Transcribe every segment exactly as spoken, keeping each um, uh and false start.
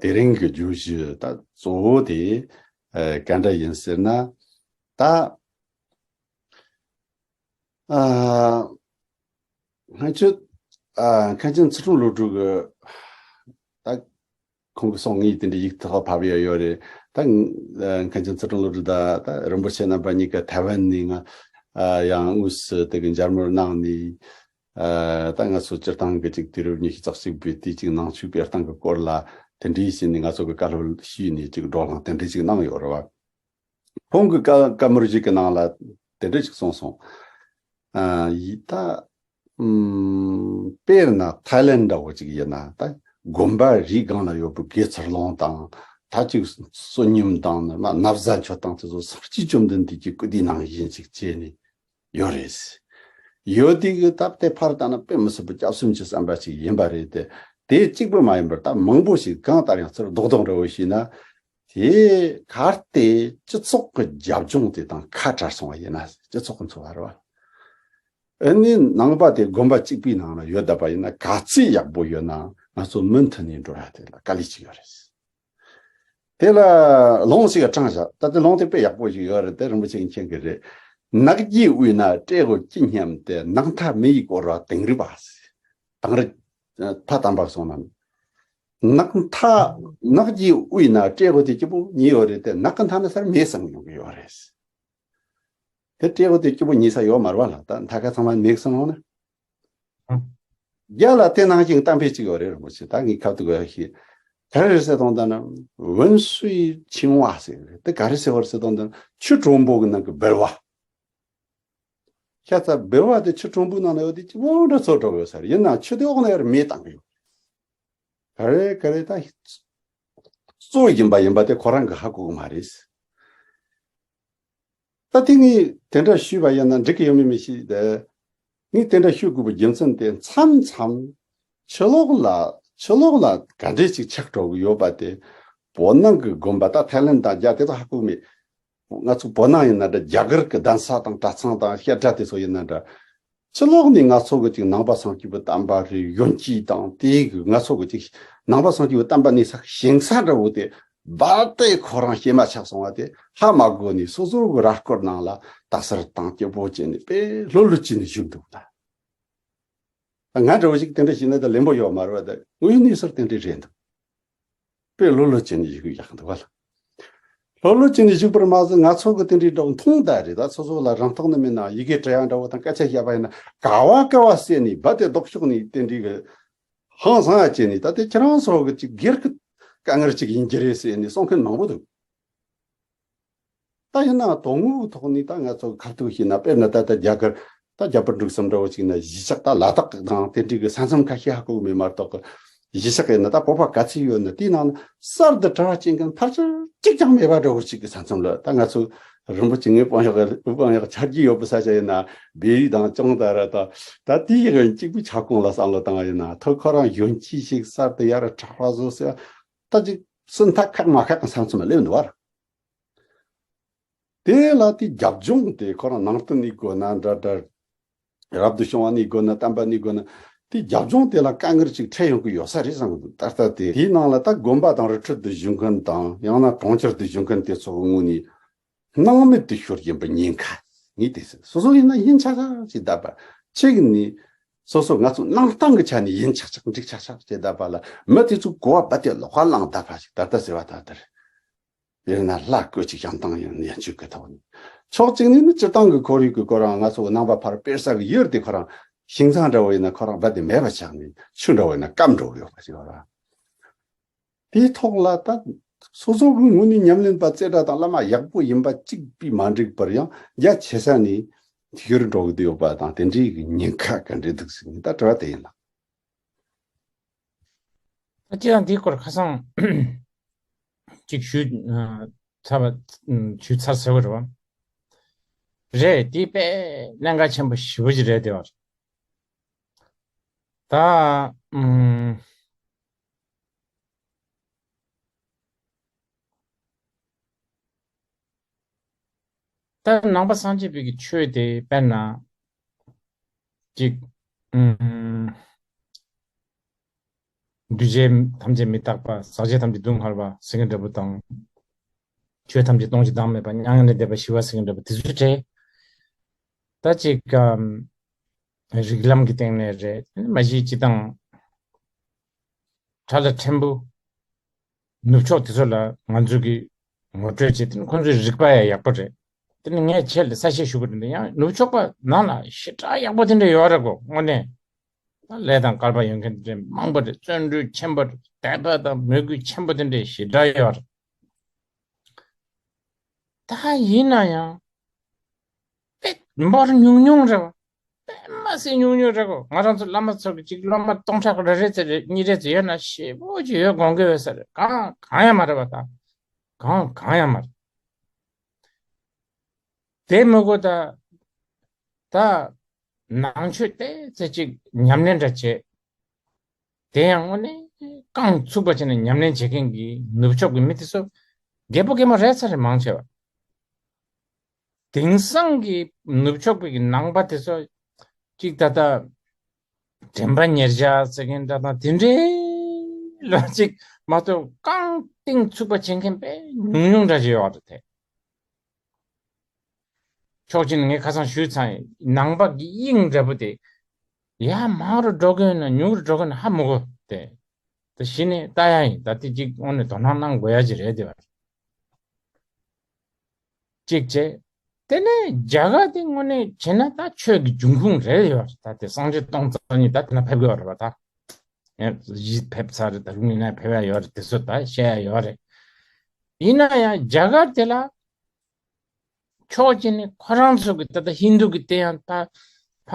དེ་རིང་གི་བརྗོད་གཞི་ད་གཙོ་བོ་དེ་ཨ་ག་འདྲ་ཡིན་ཟེར་ན། ད་ཨ་སྔོན་ཆད་ཨ་མཁན་ཆེན་ཚུལ་ཁྲིམས་བློ་གྲོས་ཀྱི་ད་ཁོང་གི་གསུང་ངས་དེ་འདྲའི་ཡིག་ཐོག་ཕབ་ཡོད་ཡོད་རེད། ད་ཨ་མཁན་ཆེན་ཚུལ་ཁྲིམས་བློ་གྲོས་ད་ད་རིན་པོ་ཆེ་རྣམ་པ་གཉིས་ཀ་ཐའེ་ཝན་ནས་ང་ཨ་ཡང་དངོས་སུ་དེ་གི་མཇལ་མོལ་གནང་ནས། ཨ་ད་ང་ཚོ་སྤྱིར་བཏང་གི་ཅིག་དུས་རབས་ཉི་ཤུ་རྩ་གཅིག་པའི་དུས་ཅིག་ནང་ཆོས་སྤེལ་སྟངས་ཀྱི་སྐོར་ལ་དེ་འདྲའི་བྱས་ནས་ང་ཚོ་གི་བཀའ་སློབ་ཞུས་ནས་ཅིག་བགྲོ་གླེང་དེ་འདྲའི་ཅིག་གནང་ཡོད་རེད་བ། ཁོང་གི་བཀའ་བཀའ་མོལ་ཞིག་གི་ནང་ལ་དེ་འདྲ་ཞིག་གསུངས་སོང་། ཨ་ཡི་ད་ཨམ་དཔེར་ན་ཐའི་ལེན་འདྲ་བོ་ཅིག་ཡིན་ན། ད་དགོན་པ་རིའི་སྒང་ལ་ཡོད་པའི་དགེ་ཚུལ་སློང་དང་། ད་ཅིག་བསོད་སྙོམས་དང་ནི་མ་ན་བཟའ་མཆོད་སྟངས་དེ་ཚོ་སངས་རྒྱས་བཅོམ་ལྡན་འདས་ཀྱི་སྐུ་དེའི་ནང་བཞིན་ཅིག་བྱས་ནས་ཡོད་རེད། ཡོད་དེ་གི་སྟབས་དེ་ཕར་བཏང་ན་དཔེ་མི་སྲིད་པའི་སྐྱབས་སུ་མཆི་བསམ་པ་ཅིག་ཡིན་པ་རེད་དེ། དེ་གཅིག་པུ་མ་ཡིན་པར་ད་མང་པོ་ཞིག་གང་ལྟར་ཡང་ཚུར་རྡོག་རྡོག་འདྲ་བོ་ཞིག་ན། དེ་གལ་ཏེ་སྤྱི་ཚོགས་ཀྱི་རྒྱབ་ལྗོངས་དེ་དང་ཁ་བྲལ་སོང་བ་ཡིན་ན། སྤྱི་ཚོགས་ཀྱི་འཚོ་བ་རེད་བ། ཨ་ནི་ནང་པ་དེ་དགོན་པ་གཅིག་པའི་ནང་ལ་ཡོད་བསྡད་པ་ཡིན་ན། ག་ཚོད་ཡག་པོ་ཡོད་ན་ང་ཚོ་མུ་མཐུད་ནས་འགྲོ་ཡ་དེ་ལ་དཀའ་ལས་ཅིག་ཡོད་རེད། དེ་ལ་ལུང་ཞིག་དྲངས་བཞག་ད་དེ་ལུང་དེ་དཔེ་ཡག་པོ་ཞིག་ཡོད་རེད། དེ་རིན་པོ་ཆེ་མཁྱེན་གྱི་རེད། ནགས་ཀྱི་དབུས་ན་བཀྲེས་སྒོ་ཅི་སྙམ་སྟེ། ནགས་མཐའ་མེ་ཡིས་བསྐོར་བ་དིང་རི་བ། དིང་རི་ཕ་དམ་པ་གསུངས་ན། ནགས་མཐའ་ནགས་ཀྱི་དབུས་ན་བཀྲེས་སྒོ་དེ་སྐྱིད་པོ་ཉིལ་ཡོད་རེད་དེ། ནགས་ཀྱི་མཐའ་ན་སར་མེ་སྲེག་ཡོང་གི་ཡོད་རེད། དེ་བཀྲེས་སྒོ་དེ་སྐྱིད་པོ་ཉིལ་ས་ཡོད་མ་རེད་བ་ལ། ད་མཐའ་ཁ་ཚང་མ་མེ་སྲེག་ཡོང་ན། རྒྱ་ལ་དེ་ནང་བཞིན་གཏམ་དཔེ་གཅིག་ཡོད་རེད། རིན་པོ་ཆེ་ད་ངས་ཁ་ཐུག་ག་ཤེས། ག་རེ་རེད་ཟེར་དང་ད་ན། 温水青蛙 ཟེར་རེད། དེ་ག་རེ་ཟེར་བ་རེད་ཟེར་དང་ད་ན། ཆུ་གྲང་པོ་གི་ནང་གི་སྦལ་བ། ཤ་ཚ་སྦལ་བ་དེ་ཆུ་གྲང་པོའི་ནང་ན་ཡོད་དེ་སྐྱིད་པོ་འདྲ་ཚོར་འགྲོ་གི་ཡོད་ས་རེད། ཡིན་ནའང་ཆུ་དེ་འོག་ན་ཡར་མེ་བཏང་གི་ཡོད། ག་རེ་ག་རེ་ད་གཙོ་ཡིན་པ་ཡིན་པ་དེ་ཁོ་རང་གི་ཧ་གོ་གི་མ་རེད། ད་དེ་ངས་དེ་འདྲ་ཞུས་པ་ཡིན་ན་འགྲིག་གི་ཡོད་མེད་མི་ཤེས་ཏེ། ངས་དེ་འདྲ་ཞུ་དགོས་པའི་རྒྱུ་མཚན་དེ། མཚམས་མཚམས་ཕྱི་ལོགས་ལ་ཕྱི་ལོགས་ལ་ག་འདྲས་ཅིག་ཆགས་འགྲོ་གི་ཡོད་པ་དེ། བོད་ནང་གི་དགོན་པ་ད་ཐའི་ལེན་དང་རྒྱ་དེ་ཚོ་ཧ་གོ་མེད། ང་ཚོ་བོད་ནང་ཡིན་ན་འདྲ། རྒྱ་གར་གྱི་གདན་ས་དང་གྲྭ་ཚང་དང་བཤད་གྲྭ་དེ་ཚོ་ཡིན་ན་འདྲ། ཕྱི་ལོགས་ནས་ང་ཚོ་གི་ཅིག་ནང་པ་སངས་རྒྱས་པའི་བསྟན་པ་རེད། ཡོན་གྱི་དང་དེའི་གི་ང་ཚོ་གི་ཅིག་ནང་པ་སངས་རྒྱས་པའི་བསྟན་པ་གནས་ས་ཞིང་ས་འདྲ་བོ་དེ་རྦད་དེ་ཁོ་རང་གཤེད་མ་ཆགས་སོང་བ་དེ་ཧ་མ་གོ་ནས། སོ་སོ་གི་ར་སྐོར་ནང་ལ་ད་སར་བཏང་སྐྱིད་པོ་བྱས་ནས་དཔེ་ལྷོད་ལྷོད་བྱས་ནས་བཞུགས་འདུག་ད། ང་འདྲ་བོ་ཞིག་དེ་འདྲ་བྱས་ན་ད་ལེན་པོ་ཡོད་མ་རེད་བ། ད་དངོས་གནས་སར་དེ་འདྲ་རེད་འདུག་དཔེ་ལྷོད་ལྷོད་བྱས་ནས་བཞུགས་ཡག་འདུག་བ་ལ། ལྷོད་ལྷོད་བྱས་ནས་བཞུགས་པར་མ་ཟད། ང་ཚོ་གི་དེ་འདྲའི་འདྲ་བོ་མཐོང་ད་རེད། ད་སོ་སོ་ལ་རང་རྟོགས་ནི་མེད་ན། ཡི་གེ་འབྲི་ཡག་འདྲ་བོ་དང་སྐད་ཆ་བཤད་པ་ཡིན་ན། ག་བ་ག་བ་བསད་ནས་རྦད་དེ་ལྡོག་ཕྱོགས་ནས་དེ་འདྲའི་གི་ཧང་སང་ཡ་བྱས་ནས། ད་དེ་ཁྱེད་རང་ཚོ་གི་ཅིག་སྒེར་གི་དཀའ་ངལ་ཅིག་ཡིན་གྱི་རེད་ཟེར་ནས་གསུང་མཁན་མང་པོ་འདུག་ད་ཡིན་ནའང་དོན་དངོས་ཀྱི་ཐོག་ནས་ད་ང་ཚོ་ཁ་ཐུག་བྱས་ན། དཔེར་ན་ད་ལྟ་རྒྱ་གར་ད་རྒྱ་བལ་འབྲུག་གསུམ་འདྲ་བོ་ཅིག་ན་གཞིས་ཆགས་ད་ལ་དྭགས་དང་དེ་འདྲའི་གི་ས་མཚམས་ཁ་ཤས་ཧ་གོ་གི་མེད་མ་གཏོགས་གི། གཞིས་ཆགས་ཡིན་ན་ད་བོད་པ་ག་ཚོད་ཡོད་ན་དེའི་ནང་ན་གསར་དུ་གྲྭ་བ་བཅུག་མཁན་ཕལ་ཆེར་གཅིག་ཀྱང་མེད་པ་འདྲ་བོ་ཅིག་གི་ས་མཚམས་ལ། ད་ང་ཚོ་རིན་པོ་ཆེ་ངའི་དཔོན་གཡོག་དཔོན་གཡོག་ཆ་རྒྱུས་ཡོད་པའི་ས་ཆ་ཡིན་ན། བལ་ཡུལ་དང་ཅང་ད་ར་ད་ད་དེའི་གི་གཅིག་པུའི་ཁྱབ་ཁོངས་ལ་བསམ་བློ་བཏང་བ་ཡིན་ན། ཐོག་ཁོ་རང་གཞོན་སྐྱེས་ཤིག་གསར་དུ་ཡར་གྲྭ་བ་བཟོ་ཟེར་ད་ཅིག་སུ་འཐག་ཁག་མ་ཁག་གི་ས་མཚམས་ལ་སླེབས་འདུག་བ། དེ་ལ་དེ་རྒྱབ་ལྗོངས་དེ་ཁོ་རང་ནང་བསྟན་ནས་དགོས་ན་འདྲ་འདྲ། རབ་ཏུ་བྱུང་བ་ནས་དགོས་ན། བསྟན་པ་ནས་དགོས་ན། དེ་རྒྱབ་ལྗོངས་དེ་ལ་དཀའ་ངལ་ཅིག་འཕྲད་ཡོང་གི་ཡོད་ས་རེད་བསམ་གི་འདུག་ད་ལྟ་དེ་དེའི་ནང་ལ་ད་དགོན་པ་དང་རི་ཁྲོད་དུ་བཞུགས་མཁན་དང་། ཡང་ན་གྲོང་ཁྱེར་དུ་བཞུགས་མཁན་དེ་ཚོ་གི་ངོས་ནས་སྣང་མེད་དུ་ཤོར་བཞིན་པའི་ཉེན་ཁ་ངས་དེ་ཟེར། སོ་སོ་ཡིན་ན་ཡིན་ཆགས་ཆགས་ཅིག་བསྡད་པ། གཅིག་ནས་སོ་སོ་ང་ཚོ་སྣང་སྟངས་ཀྱི་ཆ་ནས་ཡིན་ཆགས་ཆགས་འགྲིག་ཆགས་ཆགས་ཅིག་བསྡད་པ་ལ། མི་དེ་ཚོ་གོ་བ་རྦད་དེ་ལོག་པ་བླངས་བསྡད་པ་ཞིག་ད་ལྟ་ཟེར་བ་ད་ལྟར། དཔེར་ན་ལྷ་བཀོད་ཅིག་བྱང་ཐང་ཡང་ཉན་ཆོས་ཀྱི་ཐོག་ནས། ཕྱོགས་གཅིག་ནས་ནི་སྤྱིར་བཏང་གི་ཁོར་ཡུག་གི་སྐོར་རང་། ང་ཚོ་ནང་པ་ཕར་སྤེལ་ས་གི་ཡུལ་དེ་ཁོ་རང་ཤིང་ཚང་འདྲ་བོ་ཡིན་ན་ཁོ་རང་རྦད་དེ་མེད་པ་ཆགས་ནས། ཆུ་འདྲ་བོ་ཡིན་ན་སྐམ་འགྲོ་གི་ཡོད་པ་ཞིག་ཡོད་ར། དེའི་ཐོག་ལ་ད་སོ་སོ་གི་ངོས་ནས་ཉམས་ལེན་པ་རྩེ་གྲ་དང་བླ་མ་ཡག་པོ་ཡིན་པ་གཅིག་པུས་མ་འགྲིག་པར་ཡང་རྒྱ་ཆེ་ས་ནས་ཤོར་འགྲོ་གི་ཡོད་པ་དང་། དེ་འདྲའི་གི་ཉེན་ཁ་ག་འདྲ་འདུག་ཟེར་ནས་ད་དྲི་བ་དེ་ཡིན་ལགས། ད་སྤྱིར་བཏང་འདིའི་སྐོར་ཁ་སང་གཅིག་ཞུས་ཚར་བ། ཞུས་ཚར་ཟེར་བ་རེད་བ། རེད། འདི་དཔེ་གནད་འགག་ཆེན་པོ་ཞེ་པོ་ཅིག་རེད་དེ་བ། ད་ཨུམ། ད་ནང་པ་སངས་རྒྱས་པའི་གི་ཆོས་དེ་དཔེར་ན་ཅིག་ཨུམ། འདུས་བྱས་ཐམས་ཅད་མི་རྟག་པ། ཟག་བཅས་ཐམས་ཅད་སྡུག་བསྔལ་བ་ཟེར་མཁན་འདྲ་པོ་དང་། ཆོས་ཐམས་ཅད་སྟོང་ཞིང་བདག་མེད་པ། མྱ་ངན་ལས་འདས་པ་ཞི་བ་ཟེར་མཁན་འདྲ་པོ་དེ་ཚོའི་གྲས། ད་ཅིག་ཨམ། རིགས་ལམ་གྱི་སྟེང་ནས་རེད། མ་གཞི་སྤྱི་བཏང་ཁྲ་ལ་ཕྲན་བུ་ནུབ་ཕྱོགས་དེ་ཚོ་ལ་ང་ཚོ་གིས་ངོ་སྤྲོད་བྱེད་དེ་ནི་ཁོང་ཚོའི་རིག་པ་ཡང་ཡག་པོ་རེད། དེ་ནི་ངས་ཁྱེད་ལ་གསལ་བཤད་ཞུ་དགོས་འདུག་ཡང་ནུབ་ཕྱོགས་པ་ནང་ལ་ཞེ་དྲག་ཡག་པོ་དེ་འདྲ་ཡོད་རེད་གོ། དངོས་གནས་ལས་དང་སྐལ་པ་ཡོད་མཁན་དེ་འདྲ་མང་པོ་རེད། བརྩོན་འགྲུས་ཆེན་པོ་རེད། དད་པ་དང་མོས་གུས་ཆེན་པོ་དེ་འདྲ་ཞེ་དྲག་ཡོད་རེད། ད་ཡིན་ན་ཡང་དཔེ་འབོར་ཉུང་ཉུང་རེད་བ། དཔེ་མ་སྲིད་ཉུང་ཉུང་རེད་གོ། ང་རང་ཚོ་བླ་མ་ཚོ་གི་ཅིག་སློབ་མ་སྟོང་ཕྲག་རེ་རེ་ཙམ་རེ་གཉིས་རེ་ཙམ་ཡོད་ན་ཞེ་པོ་ཅིག་ཡོད་དགོངས་ཀྱི་ཡོད་ས་རེད། གང་གང་ཡང་མ་རེད་བ། ད་གང་གང་ཡང་མ་རེད། དེ་མི་དགོས། ད་ད་ནང་ཆོས་ཏོག་ཙམ་ཅིག་ཉམས་ལེན་འདྲ་བྱེད། དེ་ཡང་དངོས་གནས་རྐང་ཚུགས་པ་བྱས་ནས་ཉམས་ལེན་བྱེད་མཁན་གྱི་ནུབ་ཕྱོགས་ཀྱི་མི་དེ་ཚོ་རྒད་པོ་རྒད་མོ་རེད་ས་རེད། མང་ཆེ་བ། དེང་སང་གི་ནུབ་ཕྱོགས་པའི་གི་ནང་པ་དེ་ཚོ་གཅིག་ད་ལྟ་དྲན་པ་ཉེར་བཞག་ཟེར་མཁན་འདྲ་དང་དེ་འདྲའི་ལ་གཅིག་མ་གཏོགས་རྐང་གཏིང་ཚུགས་པ་བྱེད་མཁན་དཔེ་ཉུང་ཉུང་འདྲ་ཅིག་ཡོད་རེད་དེ། ཕྱོགས་གཅིག་ནས་ངས་ཁ་སང་ཞུས་ཚར་ཡིན། ནང་པ་གི་དབྱིངས་འདྲ་པོ་དེ་ཡར་མང་རུ་འགྲོ་གི་ཡོད་ན་ཉུང་རུ་འགྲོ་གི་ཡོད་ན་ཧ་མི་གོ་དེ། ད་གཞི་ནས་ལྟ་ཡ་ཡིན། ད་དེ་གཅིག་དངོས་གནས་དོ་སྣང་གནང་དགོས་ཡ་ཅིག་རེད་དེ་བ། གཅིག་བྱས། དེ་ནས་རྒྱ་གར་དེ་དངོས་གནས་བྱས་ན་ད་ཆོས་ཀྱི་འབྱུང་ཁུངས་རེད་ཡོད་རེད། ད་དེ་སངས་རྒྱས་སྟོང་རྩ་གཉིས་ད་དེ་ན་ཕེབས་དགོས་རེད་བ་ད། ཡང་གཞི་ཕེབས་ཚར་རེད། ད་རུང་ཡིན་ན་ཕེབས་ཡ་ཡོད་རེད། དེ་ཚོ་ད་བཤད་ཡ་ཡོད་རེད། ཡིན་ན་ཡང་རྒྱ་གར་དེ་ལ་ཕྱོགས་གཅིག་ནས་ཁོ་རང་ཚོ་གི་ད་ལྟ་ཧིན་རྡུ་གི་དེ་ཡང་ཕ་ཕ་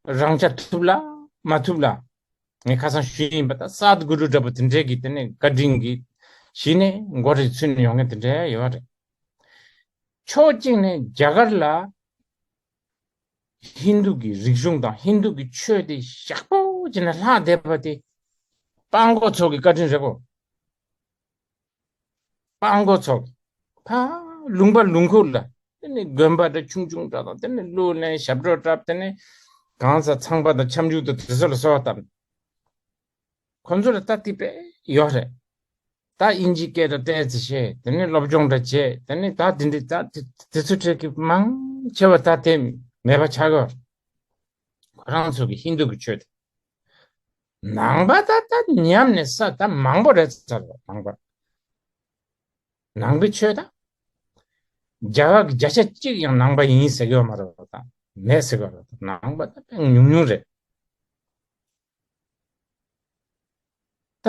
རང་ཆ་ཐུབ་ལ་མ་ཐུབ་ལ། ངས་ཁ་སང་ཞུས་ཡིན་པ། ད་སཱད་གུ་རུ་འདྲ་པོ་དེ་འདྲས་ཀྱི་དེ་ནས་བཀའ་དྲིན་གྱིས་གཞི་ནས་མགོ་རེ་ཚུད་ནས་ཡོང་མཁན་དེ་འདྲས་ཡོད་རེད། ཕྱོགས་གཅིག་ནས་རྒྱ་གར་ལ་ཧིན་རྡུ་གི་རིག་གཞུང་དང་ཧིན་རྡུ་གི་ཆོས་དེ་ཞག་པོ་བྱས་ནས་ལྷག་བསྡད་པ་དེ་སྤྲང་པོ་ཚོ་གི་བཀའ་དྲིན་རེད་གོ། སྤྲང་པོ་ཚོ་ཕ་ལུང་པ་ལུང་ཁུག་ལ་དེ་ནས་དགོན་པ་འདྲ་ཆུང་ཆུང་འདྲ་དང་དེ་ནས་གླུ་ལེན་ཞབས་བྲོ་འཁྲབ། དེ་ནས་གང་ཟག་ཚངས་པ་དང་ཁྱབ་འཇུག་དང་དེ་ཚོ་ལ་གསོལ་བ་བཏབ། ཁོ་ཚོ་ལ་ད་དེ་དཔེ་ཡོད་རེད། ད་དབྱིན་ཇིའི་སྐད་དང་ཏོག་ཙམ་བཤད། དེ་ནས་སློབ་སྦྱོང་འདྲ་བྱས། དེ་ནས་ད་དེ་འདྲ་ད་དེ་དེ་ཚོ་འཕྲད་ཀྱི་མང་ཆེ་བ་ད་དེ་མེད་པ་ཆགས་ཡོད་རེད། ཁོ་རང་ཚོ་གི་ཧིན་རྡུ་གི་ཆོས་དེ། ནང་པ་ད་ད་ཉམས་ནས་ས་ད་མང་པོ་རེད་ཚར་བ། ནང་པ་ནང་པའི་ཆོས་ད། རྒྱ་གར་གྱི་བརྒྱ་ཆ་གཅིག་ཡང་ནང་པ་ཡིན་ཟེར་གི་ཡོད་མ་རེད་པ། ད་མེད་ཟེར་གི་ཡོད་རེད། ད་ནང་པ་ད་དཔེ་ཉུང་ཉུང་རེད། ད་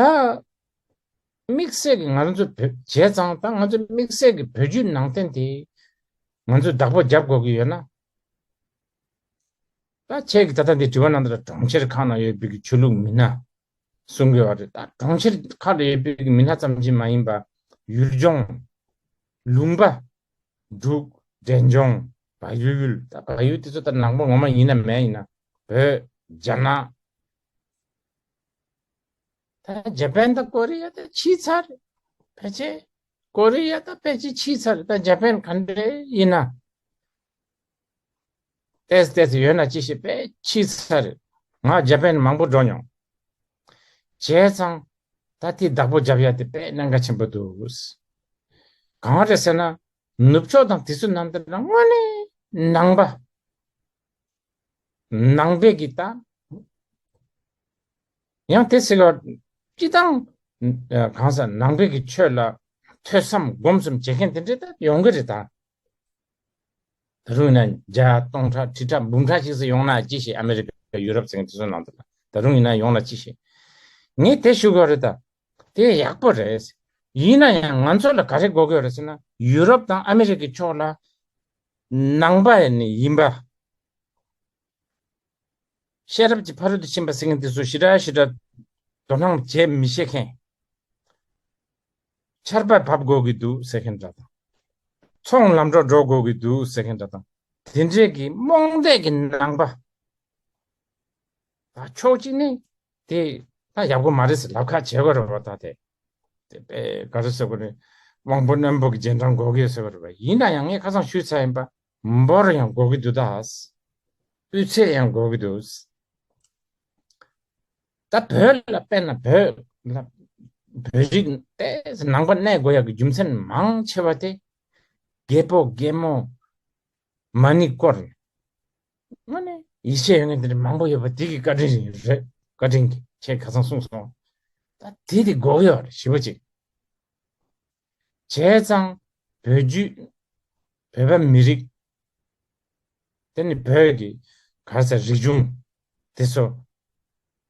དམིགས་བསལ་གྱི་ང་ཚོ་བོད་བྱས་ཙང་། ད་ང་ཚོ་དམིགས་བསལ་གྱི་བོད་བརྒྱུད་ནང་བསྟན་དེ་ང་ཚོས་བདག་པོ་རྒྱབ་དགོས་ཀྱི་ཡོད་ན། ད་ཁྱེད་ཀྱིས་ད་ལྟ་འདི་དྲི་བ་གནང་དུས་ལ་གྲོང་ཁྱེར་ཁག་ན་ཡོད་པའི་གི་ཆོས་ལུགས་མི་སྣ་གསུང་གི་ཡོད་རེད། ད་གྲོང་ཁྱེར་ཁག་ལ་ཡོད་པའི་གི་མི་སྣ་ཙམ་གྱིས་མ་ཡིན་པ། ཡུལ་ལྗོངས། ལུང་པ། འབྲུག་འབྲས་ལྗོངས། བལ་ཡུལ། ད་བལ་ཡུལ་དེ་ཚོ་ད་ནང་པ་ངོ་མ་ཡིན་ན་མེད་ཡིན་ན། བོད། རྒྱ་ནག་ད་ཇ་པན་དང་ཀོ་རི་ཡ་ད་ཕྱིས་ཚར་རེད། ཕལ་ཆེར་ཀོ་རི་ཡ་ད་ཕལ་ཆེར་ཕྱིས་ཚར་རེད། ད་ཇ་པན་ག་འདྲས་ཡིན་ན། ཏོག་ཙམ་ཏོག་ཙམ་ཡོད་ན་ཅི་ཞིག་དཔེ་ཕྱིས་ཚར་རེད། ང་ཇ་པན་མང་པོ་འགྲོ་མྱོང་། བྱས་ཙང་ད་དེ་བདག་པོ་རྒྱབ་ཡ་དེ་དཔེ་གནད་འགག་ཆེན་པོ་འདུག། གང་རེད་ཟེར་ན། ནུབ་ཕྱོགས་དང་དེ་ཚོའི་ནང་དུ་ན་དངོས་གནས་ནང་པ། ནང་པའི་གི་ད། ཡང་དེ་ཟེར་བ། སྤྱི་བཏང་། གང་ཟག་ནང་པའི་གི་ཆོས་ལ་ཐོས་བསམ་སྒོམ་གསུམ་བྱེད་མཁན་དེ་འདྲ་ད་ཡོང་གི་རེད་ད། ད་རུང་ཡིན་ན་བརྒྱ་སྟོང་ཕྲག་ཁྲི་ཕྲག་འབུམ་ཕྲག་ཅིག་ཙམ་ཡོང་ན་ཅི་ཞིག། ཨ་མེ་རི་ཀ་ཡུ་རོབ་ཟེར་མཁན་དེ་ཚོ་ནང་དུ་ལ་ད་རུང་ཡིན་ན་ཡོང་ན་ཅི་ཞིག། ངས་དེ་ཞུ་དགོས་རེད་ད། དེ་ཡག་པོ་རེད། ཡིན་ན་ཡང་ང་ཚོ་ལ་ག་རེ་དགོས་ཀྱི་ཡོད་རེད་ཟེར་ན། ཡུ་རོབ་དང་ཨ་མེ་རི་ཀའི་ཕྱོགས་ལ་ནང་པ་ནས་ཡིན་པ། ཤེས་རབ་ཀྱི་ཕ་རོལ་ཏུ་ཕྱིན་པ་ཟེར་མཁན་དེ་ཚོ་ཞེ་དྲག་ཞེ་དྲག་དོ་སྣང་བྱེད་མི་ཤེས་མཁན། ཆར་པ་བབས་དགོས་ཀྱི་འདུག་ཟེར་མཁན་འདྲ་དང་། ཚོང་ལམ་འགྲོ་འགྲོ་དགོས་ཀྱི་འདུག་ཟེར་མཁན་འདྲ་དང་། དེ་འདྲས་ཀྱི་རྨོངས་དད་ཀྱི་ནང་པ། ད་ཕྱོགས་གཅིག་ནས་དེ་ད་ཡག་པོ་མ་རེད་ཟེར་ལབ་ཁ་བྱེད་དགོས་རེད་པ། ད་དེ་དེ་དཔེ་ག་རེ་ཟེར་དགོས་རེད། དབང་པོ་རྣོན་པོ་གི་རྗེས་འབྲང་དགོས་ཀྱི་ཡོད་ཟེར་དགོས་རེད་པ། ཡིན་ན་ཡང་ངས་ཁ་སང་ཞུས་ཚར་ཡིན་པ། འབོར་ཡང་དགོས་ཀྱི་འདུག་ད། སྤུས་ཚད་ཡང་དགོས་ཀྱི་འདུག། ད་བོད་ལ་དཔེར་ན་བོད་ ལ་བོད་རིགས་ཏོག་ཙམ་ནང་པ་གནས་དགོས་ཡག་གི་རྒྱུ་མཚན་མང་ཆེ་བ་དེ་རྒད་པོ་རྒད་མོ་མ་ཎི་སྐོར། དངོས་གནས་ཡིད་ཆེས་ཡོད་མཁན་དེ་འདྲ་མང་པོ་ཡོད་པ་དེ་གི་བཀའ་དྲིན་རེད། བཀའ་དྲིན་གྱིས་ཁྱེད་ཁ་སང་གསུངས་སོང་། ད་དེ་དེ་དགོས་ཀྱི་ཡོད་རེད། ཞེ་པོ་ཅིག་བྱས་ཙང་བོད་བརྒྱུད་བོད་པ་མི་རིགས། དེ་ནི་བོད་ཀྱི་ག་རེ་ཟེར་རིག་གཞུང་དེ་ཚོ་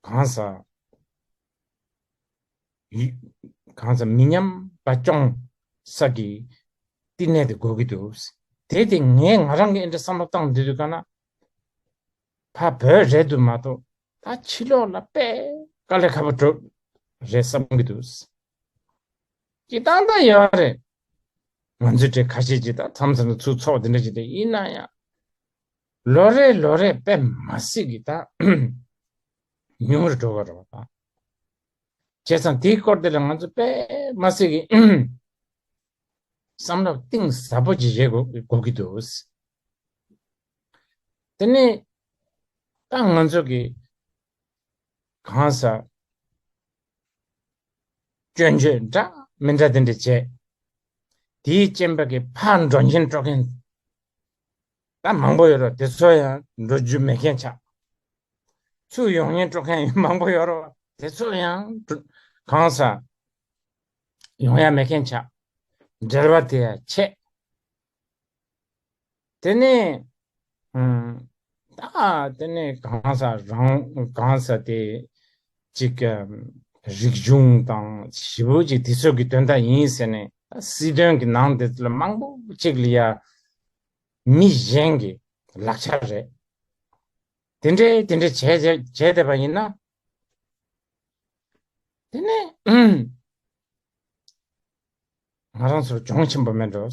གང་ཟག་ཡུ- གང་ཟག་མི་ཉམས་པ་སྐྱོང་ས་ཀྱི་བསྟི་གནས་དེ་དགོས་ཀྱི་འདུག་དེ་དེ་ངས་ང་རང་གི་འདི་འདྲ་བསམ་བློ་བཏང་བསྡད་དུས་ག་ན། ཕ་བོད་རེད་འདུག་མ་གཏོགས་ད་ཕྱི་ལོགས་ལ་དཔེ་དཀའ་ལས་ཁག་པོ་འགྲོ་རེད་བསམ་གྱི་འདུག་སྤྱིར་བཏང་ད་ཡོད་རེད། ང་ཚོའི་གྲས་ཁ་ཤས་ཅིག་ད་མཚམས་མཚམས་ལ་ཚུར་ཚོགས་དེ་འདྲ་ཅིག་དེ་ཡིན་ན་ཡང་། ལོ་རེ་ལོ་རེ་དཔེ་མ་སྲིད་ཀྱི་ད་ཉུང་རུ་འགྲོ་གི་རེད་པ། ད་བྱས་ཙང་དེའི་སྐོར་དེ་ལ་ང་ཚོ་དཔེ་མ་སྲིད་ཀྱི་བསམ་བློ་གཏིང་ཟབ་པོ་ཅིག་བྱེད་དགོས་དགོས་ཀྱི་འདུག་དེ་ནས་ད་ང་ཚོ་གི་གང་ཟག་སྐྱོན་བརྗོད་འདྲ་མི་འདྲ་དེ་འདྲ་བྱས། དེའི་རྐྱེན་པ་གི་ཕར་འགྲོ་སྙིང་བྲོ་མཁན་ད་མང་པོ་ཡོད་རེད། དེ་ཚོ་ཡང་འགྲོ་རྒྱུ་མེད་མཁན་ཆགས། ཚུར་ཡོང་སྙིང་བྲོ་མཁན་ཡང་མང་པོ་ཡོད་རེད། དེ་ཚོ་ཡང་གང་ཟག་ཡོང་ཡ་མེད་མཁན་ཆགས། འབྲེལ་བ་དེ་ཡང་ཆད། དེ་ནས་ཨམ། ད་དེ་ནས་གང་ཟག་རང་གང་ཟག་དེ་གཅིག་གམ་རིག་གཞུང་དང་ཞེ་པོ་ཅིག་དེ་ཚོ་གི་དོན་དག་ཡིན་ཟེར་ནས་ད་སྲིད་དོན་གྱི་ནང་དེ་ཚོ་ལ་མང་པོ་ཅིག་ལ་ཡ་མི་གཞན་གྱི་ལག་ཆ་རེད། དེ་འདྲའི་དེ་འདྲའི་བྱས་བྱས་བྱས་བསྡད་པ་ཡིན་ན། དེ་ནས་ང་རང་ཚོར་གྱོང་ཆེན་པོ་མེད་འགྲོ།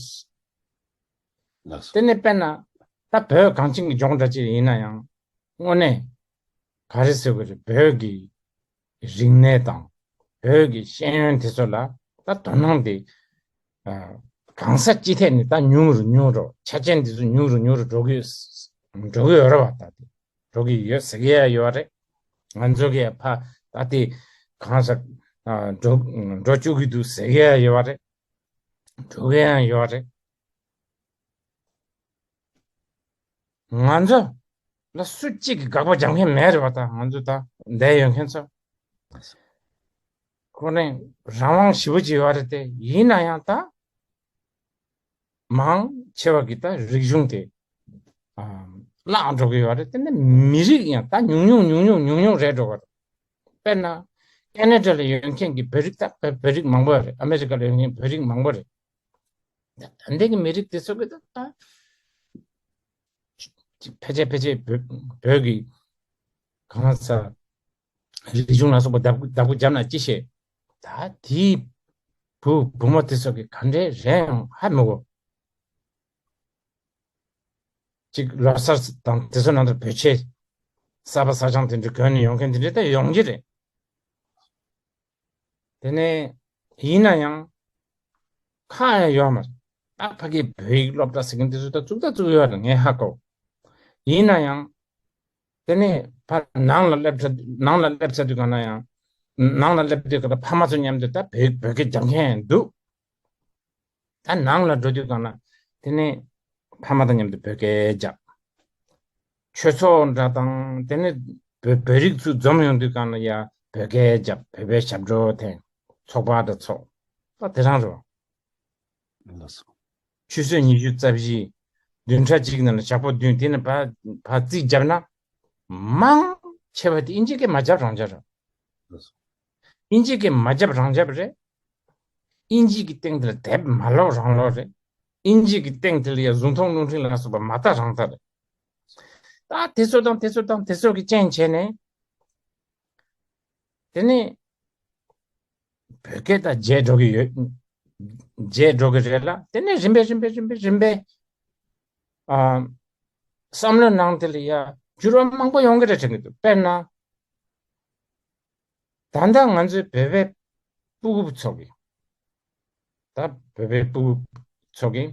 ལགས་སོ། དེ་ནས་དཔེར་ན་ད་བོད་གངས་ཅན་གྱི་ལྗོངས་འདྲ་ཅིག་ཡིན་ན་ཡང་དངོས་གནས་ག་རེ་ཟེར་དགོས་རེད། བོད་ཀྱི་རིག་གནས་དང་བོད་ཀྱི་ཤེས་ཡོན་དེ་ཚོ་ལ་ད་དོ་སྣང་དེ་ཨ། གང་ས་ཅི་ཐད་ནས་ད་ཉུང་རུ་ཉུང་རུ་ཆ་རྐྱེན་འདི་ཚོ་ཉུང་རུ་ཉུང་རུ་འགྲོ་གི་ཡོད། འགྲོ་གི་ཡོད་རེད་བ། ད་དེ་འགྲོ་གི་ཡོད་ཟེར་གི་ཡ་ཡོད་རེད། ང་ཚོ་གི་ཕ་ད་དེ་གང་ས་ཨ། འགྲོ་འགྲོ་བཅུག་གི་འདུག་ཟེར་གི་ཡ་ཡོད་རེད། འགྲོ་གི་ཡ་ཡོད་རེད། ང་ཚོ་ལ་སུ་གཅིག་གིས་དགག་པ་རྒྱག་མཁན་མེད་རེད་བ། ད་ང་ཚོ་ད་འདས་ཡོད་མཁན་ཚོ་ཁོ་རང་རང་དབང་ཞེ་པོ་ཅིག་ཡོད་རེད་དེ། ཡིན་ན་ཡང་ད་མང་ཆེ་བ་གི་ད་རིག་གཞུང་དེ་ཨ། བརླག་འགྲོ་གི་ཡོད་རེད། དེ་ནས་མི་རིགས་ཡང་ད་ཉུང་ཉུང་ཉུང་ཉུང་ཉུང་ཉུང་རེད་འགྲོ་གི་རེད། དཔེར་ན་ཁེ་ན་ཌ་ལ་ཡོད་མཁན་གྱི་བོད་རིགས་ད་བོད་བོད་རིགས་མང་པོ་རེད། ཨ་མེ་རི་ཀ་ལ་ཡོད་མཁན་བོད་རིགས་མང་པོ་རེད། ད་ལྟའི་གི་མི་རིགས་དེ་ཚོ་གི་ད་ད་ཕལ་ཆེར་ཕལ་ཆེར་བོད་བོད་ཀྱི་གང་ཟག་རིག་གཞུང་ལ་སོགས་པ་བདག་པོ་བདག་པོ་བརྒྱབ་ན་ཅི་ཤེས། ད་དེའི་བུ་བུ་མོ་དེ་ཚོ་གི་ག་འདྲའི་རེད་ཡང་ཧ་མི་གོ། གཅིག་ལོ་གསར་དང་དེ་ཚོ་ནང་དུ་བོད་ཆས་གསར་པ་གསར་རྐྱང་དེ་འདྲ་གོན་ནས་ཡོང་མཁན་དེ་འདྲ་ད་ཡོང་གི་རེད། དེ་ནས་ཡིན་ན་ཡང་ཁག་ཡང་ཡོད་མ་རེད། ད་ཕ་གིའི་བོད་ཡིག་སློབ་གྲྭ་ཟེར་མཁན་དེ་ཚོ་ད་བཙུགས་ད་བཙུགས་ཡོད་རེད། ངས་ཧ་གོ། ཡིན་ན་ཡང་དེ་ནས་ཕར་ནང་ལ་སླེབས་ཚར་ནང་ལ་སླེབས་ཚར་དུས་གང་ན་ཡང་ནང་ལ་སླེབས་དུས་གང་ན་ཕ་མ་ཚོ་མཉམ་དུ་ད་བོད་བོད་སྐད་རྒྱབ་མཁན་འདུག་ད་ནང་ལ་འགྲོ་དུས་གང་ན་དེ་ནས་ཕ་མ་དང་མཉམ་དུ་བོད་སྐད་རྒྱབ། ཆོས་ཚོགས་འདྲ་དང་དེ་ནས་བོད་བོད་རིགས་ཚོ་འཛོམས་ཡོང་དུས་གང་ན་ཡ་བོད་སྐད་རྒྱབ། བོད་པའི་ཞབས་བྲོ་འཐེན། ཚོགས་པ་འདྲ་ཚོགས། ད་དེ་རང་རེད། ལགས་སོ། ཆུ་ཚོད་ཉི་ཤུ་རྩ་བཞི། བདུན་ཕྲག་གཅིག་ནང་ལ་ཞག་པོ་བདུན་དེ་ནས་ཕར་ཕར་རྩིས་བརྒྱབ་ན་མང་ཆེ་བ་དེ་ཨིན་ཇི་སྐད་མ་བརྒྱབ་རང་བརྒྱབ་རེད། ལགས་སོ། ཨིན་ཇི་སྐད་མ་བརྒྱབ་རང་བརྒྱབ་རེད། ཨིན་ཇི་གི་སྟེང་དེ་ལ་དེབ་མ་ཀློག་རང་ཀློག་རེད། ཨིན་ཇི་གི་སྟེང་དེ་ལ་ཡ་གཟུགས་མཐོང་རླུང་འཕྲིན་ལ་སོགས་པ་མ་ལྟ་རང་ལྟ་རེད། ད་དེ་ཚོ་དང་དེ་ཚོ་དང་དེ་ཚོ་གི་རྐྱེན་བྱས་ནས་དེ་ནས་བོད་སྐད་ད་བརྗེད་འགྲོ་གི་ཡོད། བརྗེད་འགྲོ་གི་རེད་ལ། དེ་ནས་རིམ་པས་རིམ་པས་རིམ་པས་རིམ་པས་ཨ། བསམ་བློའི་ནང་དེ་ལ་ཡ་འགྱུར་བ་མང་པོ་ཡོང་གི་རེད་དྲན་གི་འདུག་དཔེར་ན། ད་ལྟ་ང་ཚོའི་བོད་པའི་སྤུ་གུ་ཚོ་གིས། ད་བོད་པའི་སྤུ་གུ་ཚོ་གིས་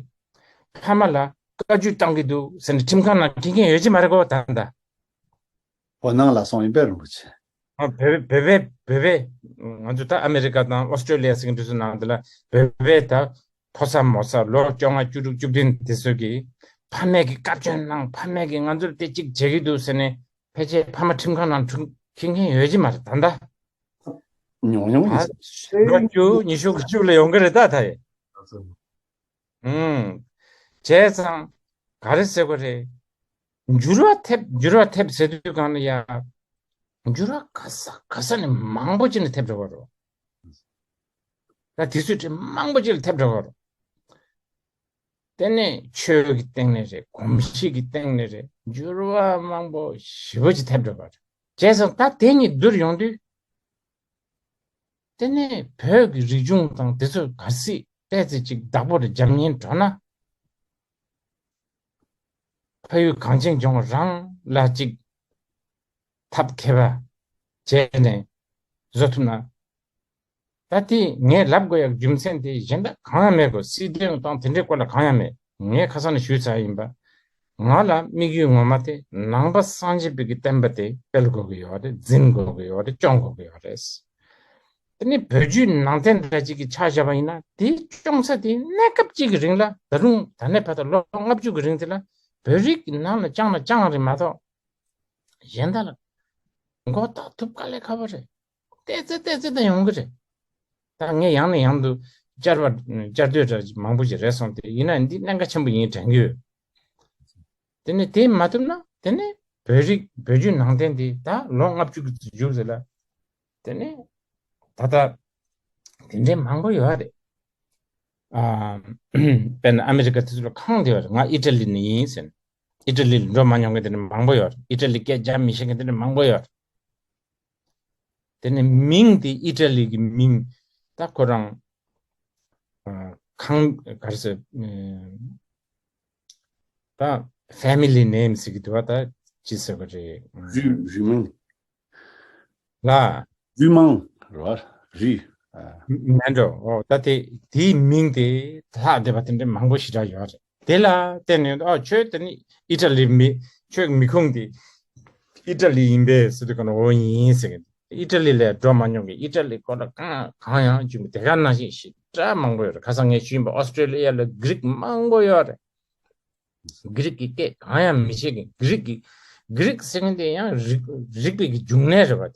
ཕ་མ་ལ་བཀའ་བཀྱོན་བཏང་གི་འདུག་ཟེར་ནས་ཁྲིམས་ཁང་ནང་འཁྱེར་མཁན་ཡོད་ཀྱི་མ་རེད་གོ་ད་ལྟ། འོ་ནང་ལ་སོང་ཡིན་པས་རིན་པོ་ཆེ། བོད་བོད་པའི་བོད་པའི་ང་ཚོ་ད་ཨ་མེ་རི་ཀ་དང་ཨོ་སི་ཀྲོ་ལི་ཡ་ཟེར་མཁན་དེ་ཚོ་ནང་དེ་ལ་བོད་པའི་ད་ཕོ་གསར་མོ་གསར་ལོ་བཅོ་ལྔ་བཅུ་དྲུག་བཅུ་བདུན་དེ་ཚོ་གི་ཕ་མས་ཀྱི་བཀའ་བཀྱོན་གནང་། ཕ་མས་ཀྱི་ང་ཚོར་དེ་གཅིག་བྱེད་ཀྱི་འདུག་ཟེར་ནས་ཕལ་ཆེར་ཕ་མ་ཁྲིམས་ཁང་ནང་འཁྲུག་འཁྱེར་མཁན་ཡོད་ཀྱི་མ་རེད་ད་ལྟ། ཉུང་ཉུང་ཡིན། ད་ལོ་བཅུ་ཉི་ཤུ་གི་གཅིག་ལ་ཡོང་གི་རེད་ད་ད་ཡེ། ཨུམ། བྱས་ཙང་ག་རེ་ཟེར་དགོས་རེད། འགྱུར་བ་ཐེབས་འགྱུར་བ་ཐེབས་ཟེར་དུས་གང་ལ་ཡ། འགྱུར་བ་ག་ས་ག་ས་ནས་མང་པོ་ཅིག་ནས་ཐེབས་འགྲོ་གི་རེད། ད་དུས་ཚོད་དེ་མང་པོ་ཅིག་ལ་ཐེབས་འགྲོ་གི་རེད། དེ་ནས་ཆོས་ཀྱི་སྟེང་ནས་རེད། གོམས་གཤིས་ཀྱི་སྟེང་ནས་རེད། འགྱུར་བ་མང་པོ་ཞེ་པོ་ཅིག་ཐེབས་འགྲོ་གི་རེད། བྱས་ཙང་ད་དེ་གཉིས་བསྡུར་ཡོང་དུས། དེ་ནས་བོད་ཀྱི་རིག་གཞུང་དང་དེ་ཚོ་གལ་སྲིད་ཏོག་ཙམ་ཅིག་བདག་པོ་རེ་རྒྱབ་ཉེན་འགྲོ་ན། ཕ་ཡུལ་གངས་ཅན་ལྗོངས་རང་ལ་ཅིག་ཐབས་མཁས་པ་བྱས་ནས་བཟོ་ཐུབ་ན། ད་དེ་ངས་ལབ་དགོས་ཡག་རྒྱུ་མཚན་དེ་གཞན་དག་གང་ཡང་མེད་གོ། སྲིད་དོན་དང་དེ་འདྲའི་སྐོར་ལ་གང་ཡང་མེད། ངས་ཁ་སང་ནས་ཞུས་ཚར་ཡིན་པ། ང་ལ་དམིགས་ཡུལ་ངོ་མ་དེ་ནང་པ་སངས་རྒྱས་པའི་གི་བསྟན་པ་དེ་སྤེལ་དགོས་ཀྱི་ཡོད་རེད། འཛིན་དགོས་ཀྱི་ཡོད་རེད། སྐྱོང་དགོས་ཀྱི་ཡོད་རེད། དེ་ནི་བོད་བརྒྱུད་ནང་བསྟན་འདྲ་ཅིག་གི་ཆ་བཞག་པ་ཡིན་ན་དེ་སྐྱོང་ས་དེ་གནས་སྐབས་གཅིག་གི་རིང་ལ་ད་རུང་ད་ནས་ཕར་ད་ལོ་ལྔ་བཅུ་གི་རིང་དེ་ལ་བོད་རིགས་ཀྱི་ནང་ལ་བཅངས་ན་བཅངས་རེད་མ་གཏོགས། གཞན་དག་ལ་མགོ་བཏགས་ཐུབ་དཀའ་ལས་ཁག་པོ་རེད། ཏོག་ཙམ་ཏོག་ཙམ་ད་ཡོང་གི་རེད། ད་ངས་ཡང་ནས་ཡང་དུ་བསྐྱར་བ་བསྐྱར་ཟློས་འདྲ་མང་པོ་ཞིག་རེད་སོང་སྟེ་ཡིན་ན་འདི་གནད་འགག་ཆེན་པོ་ཡིན་དྲན་གྱི་ཡོད། དེ་ནས་དེ་མ་ཐུབ་ན་དེ་ནས་བོད་རིགས་བོད་བརྒྱུད་ནང་བསྟན་དེ་ད་ལོ་ལྔ་བཅུ་གི་མཇུག་ཟེར་ལ། དེ་ནས་ད་ལྟ་དེ་འདྲའི་མང་པོ་ཡོད་རེད། ཨ། དཔེར་ན་ཨ་མེ་རི་ཀ་དེ་ཚོ་ལ་གང་དེ་ཡོད་རེད། ང་ཨི་ཊ་ལི་ནས་ཡིན་ཟེར་ནས། ཨི་ཊ་ལི་ལ་འགྲོ་མ་མྱོང་མཁན་དེ་འདྲ་མང་པོ་ཡོད་རེད། ཨི་ཊ་ལི་སྐད་རྒྱག་མི་ཤེས་མཁན་དེ་འདྲ་མང་པོ་ཡོད་རེད། དེ་ནས་མིང་དེ་ཨི་ཊ་ལི་གི་མིང་། ད་ཁོ་རང་ཨ། ཁང་ག་རེ་ཟེར། ཨ། ད་ཕེ་མི་ལི་ནེམ་ཟེར་གི་འདུག་བ། ད་ཅི་ཟེར་བ་རེད། རུས་རུས་མིང་། ལ། རུས་མིང་རེད་བ། རུས། ཨ། མེད་འགྲོ། ཨོ་ད་དེ་དེའི་མིང་དེ་ལྷག་བསྡད་པ་དེ་འདྲ་མང་པོ་ཞེ་དྲག་ཡོད་རེད། དེ་ལ་བརྟེན་ནས་ཨ་ཁྱོད་དེ་ནི་ཨི་ཊ་ལི་མི་ཁྱོད་མི་ཁུངས་དེ་ཨི་ཊ་ལི་ཡིན་པས་ཟེར་དུས་ག་ན་འོ་ཡིན་ཟེར་གི། ཨི་ཊ་ལི་ལ་འགྲོ་མ་མྱོང་གི། ཨི་ཊ་ལི་སྐོར་ལ་གང་གང་ཡང་བྱུང་མི་དེ་ག་ནང་བཞིན་ཞེ་དྲག་མང་པོ་ཡོད་རེད། ཁ་སང་ངས་ཞུས་ཡིན་པ་ཨོ་སི་ཀྲོ་ལི་ཡ་ལ་གྷི་རིག་མང་པོ་ཡོད་རེད། གྷི་རིག་གི་སྐད་གང་ཡང་མི་ཤེས་མཁན། གྷི་རིག་གི་གྷི་རིག་ཟེར་མཁན་དེ་ཡང་རིག་རིག་པའི་གི་འབྱུང་གནས་རེད་བ།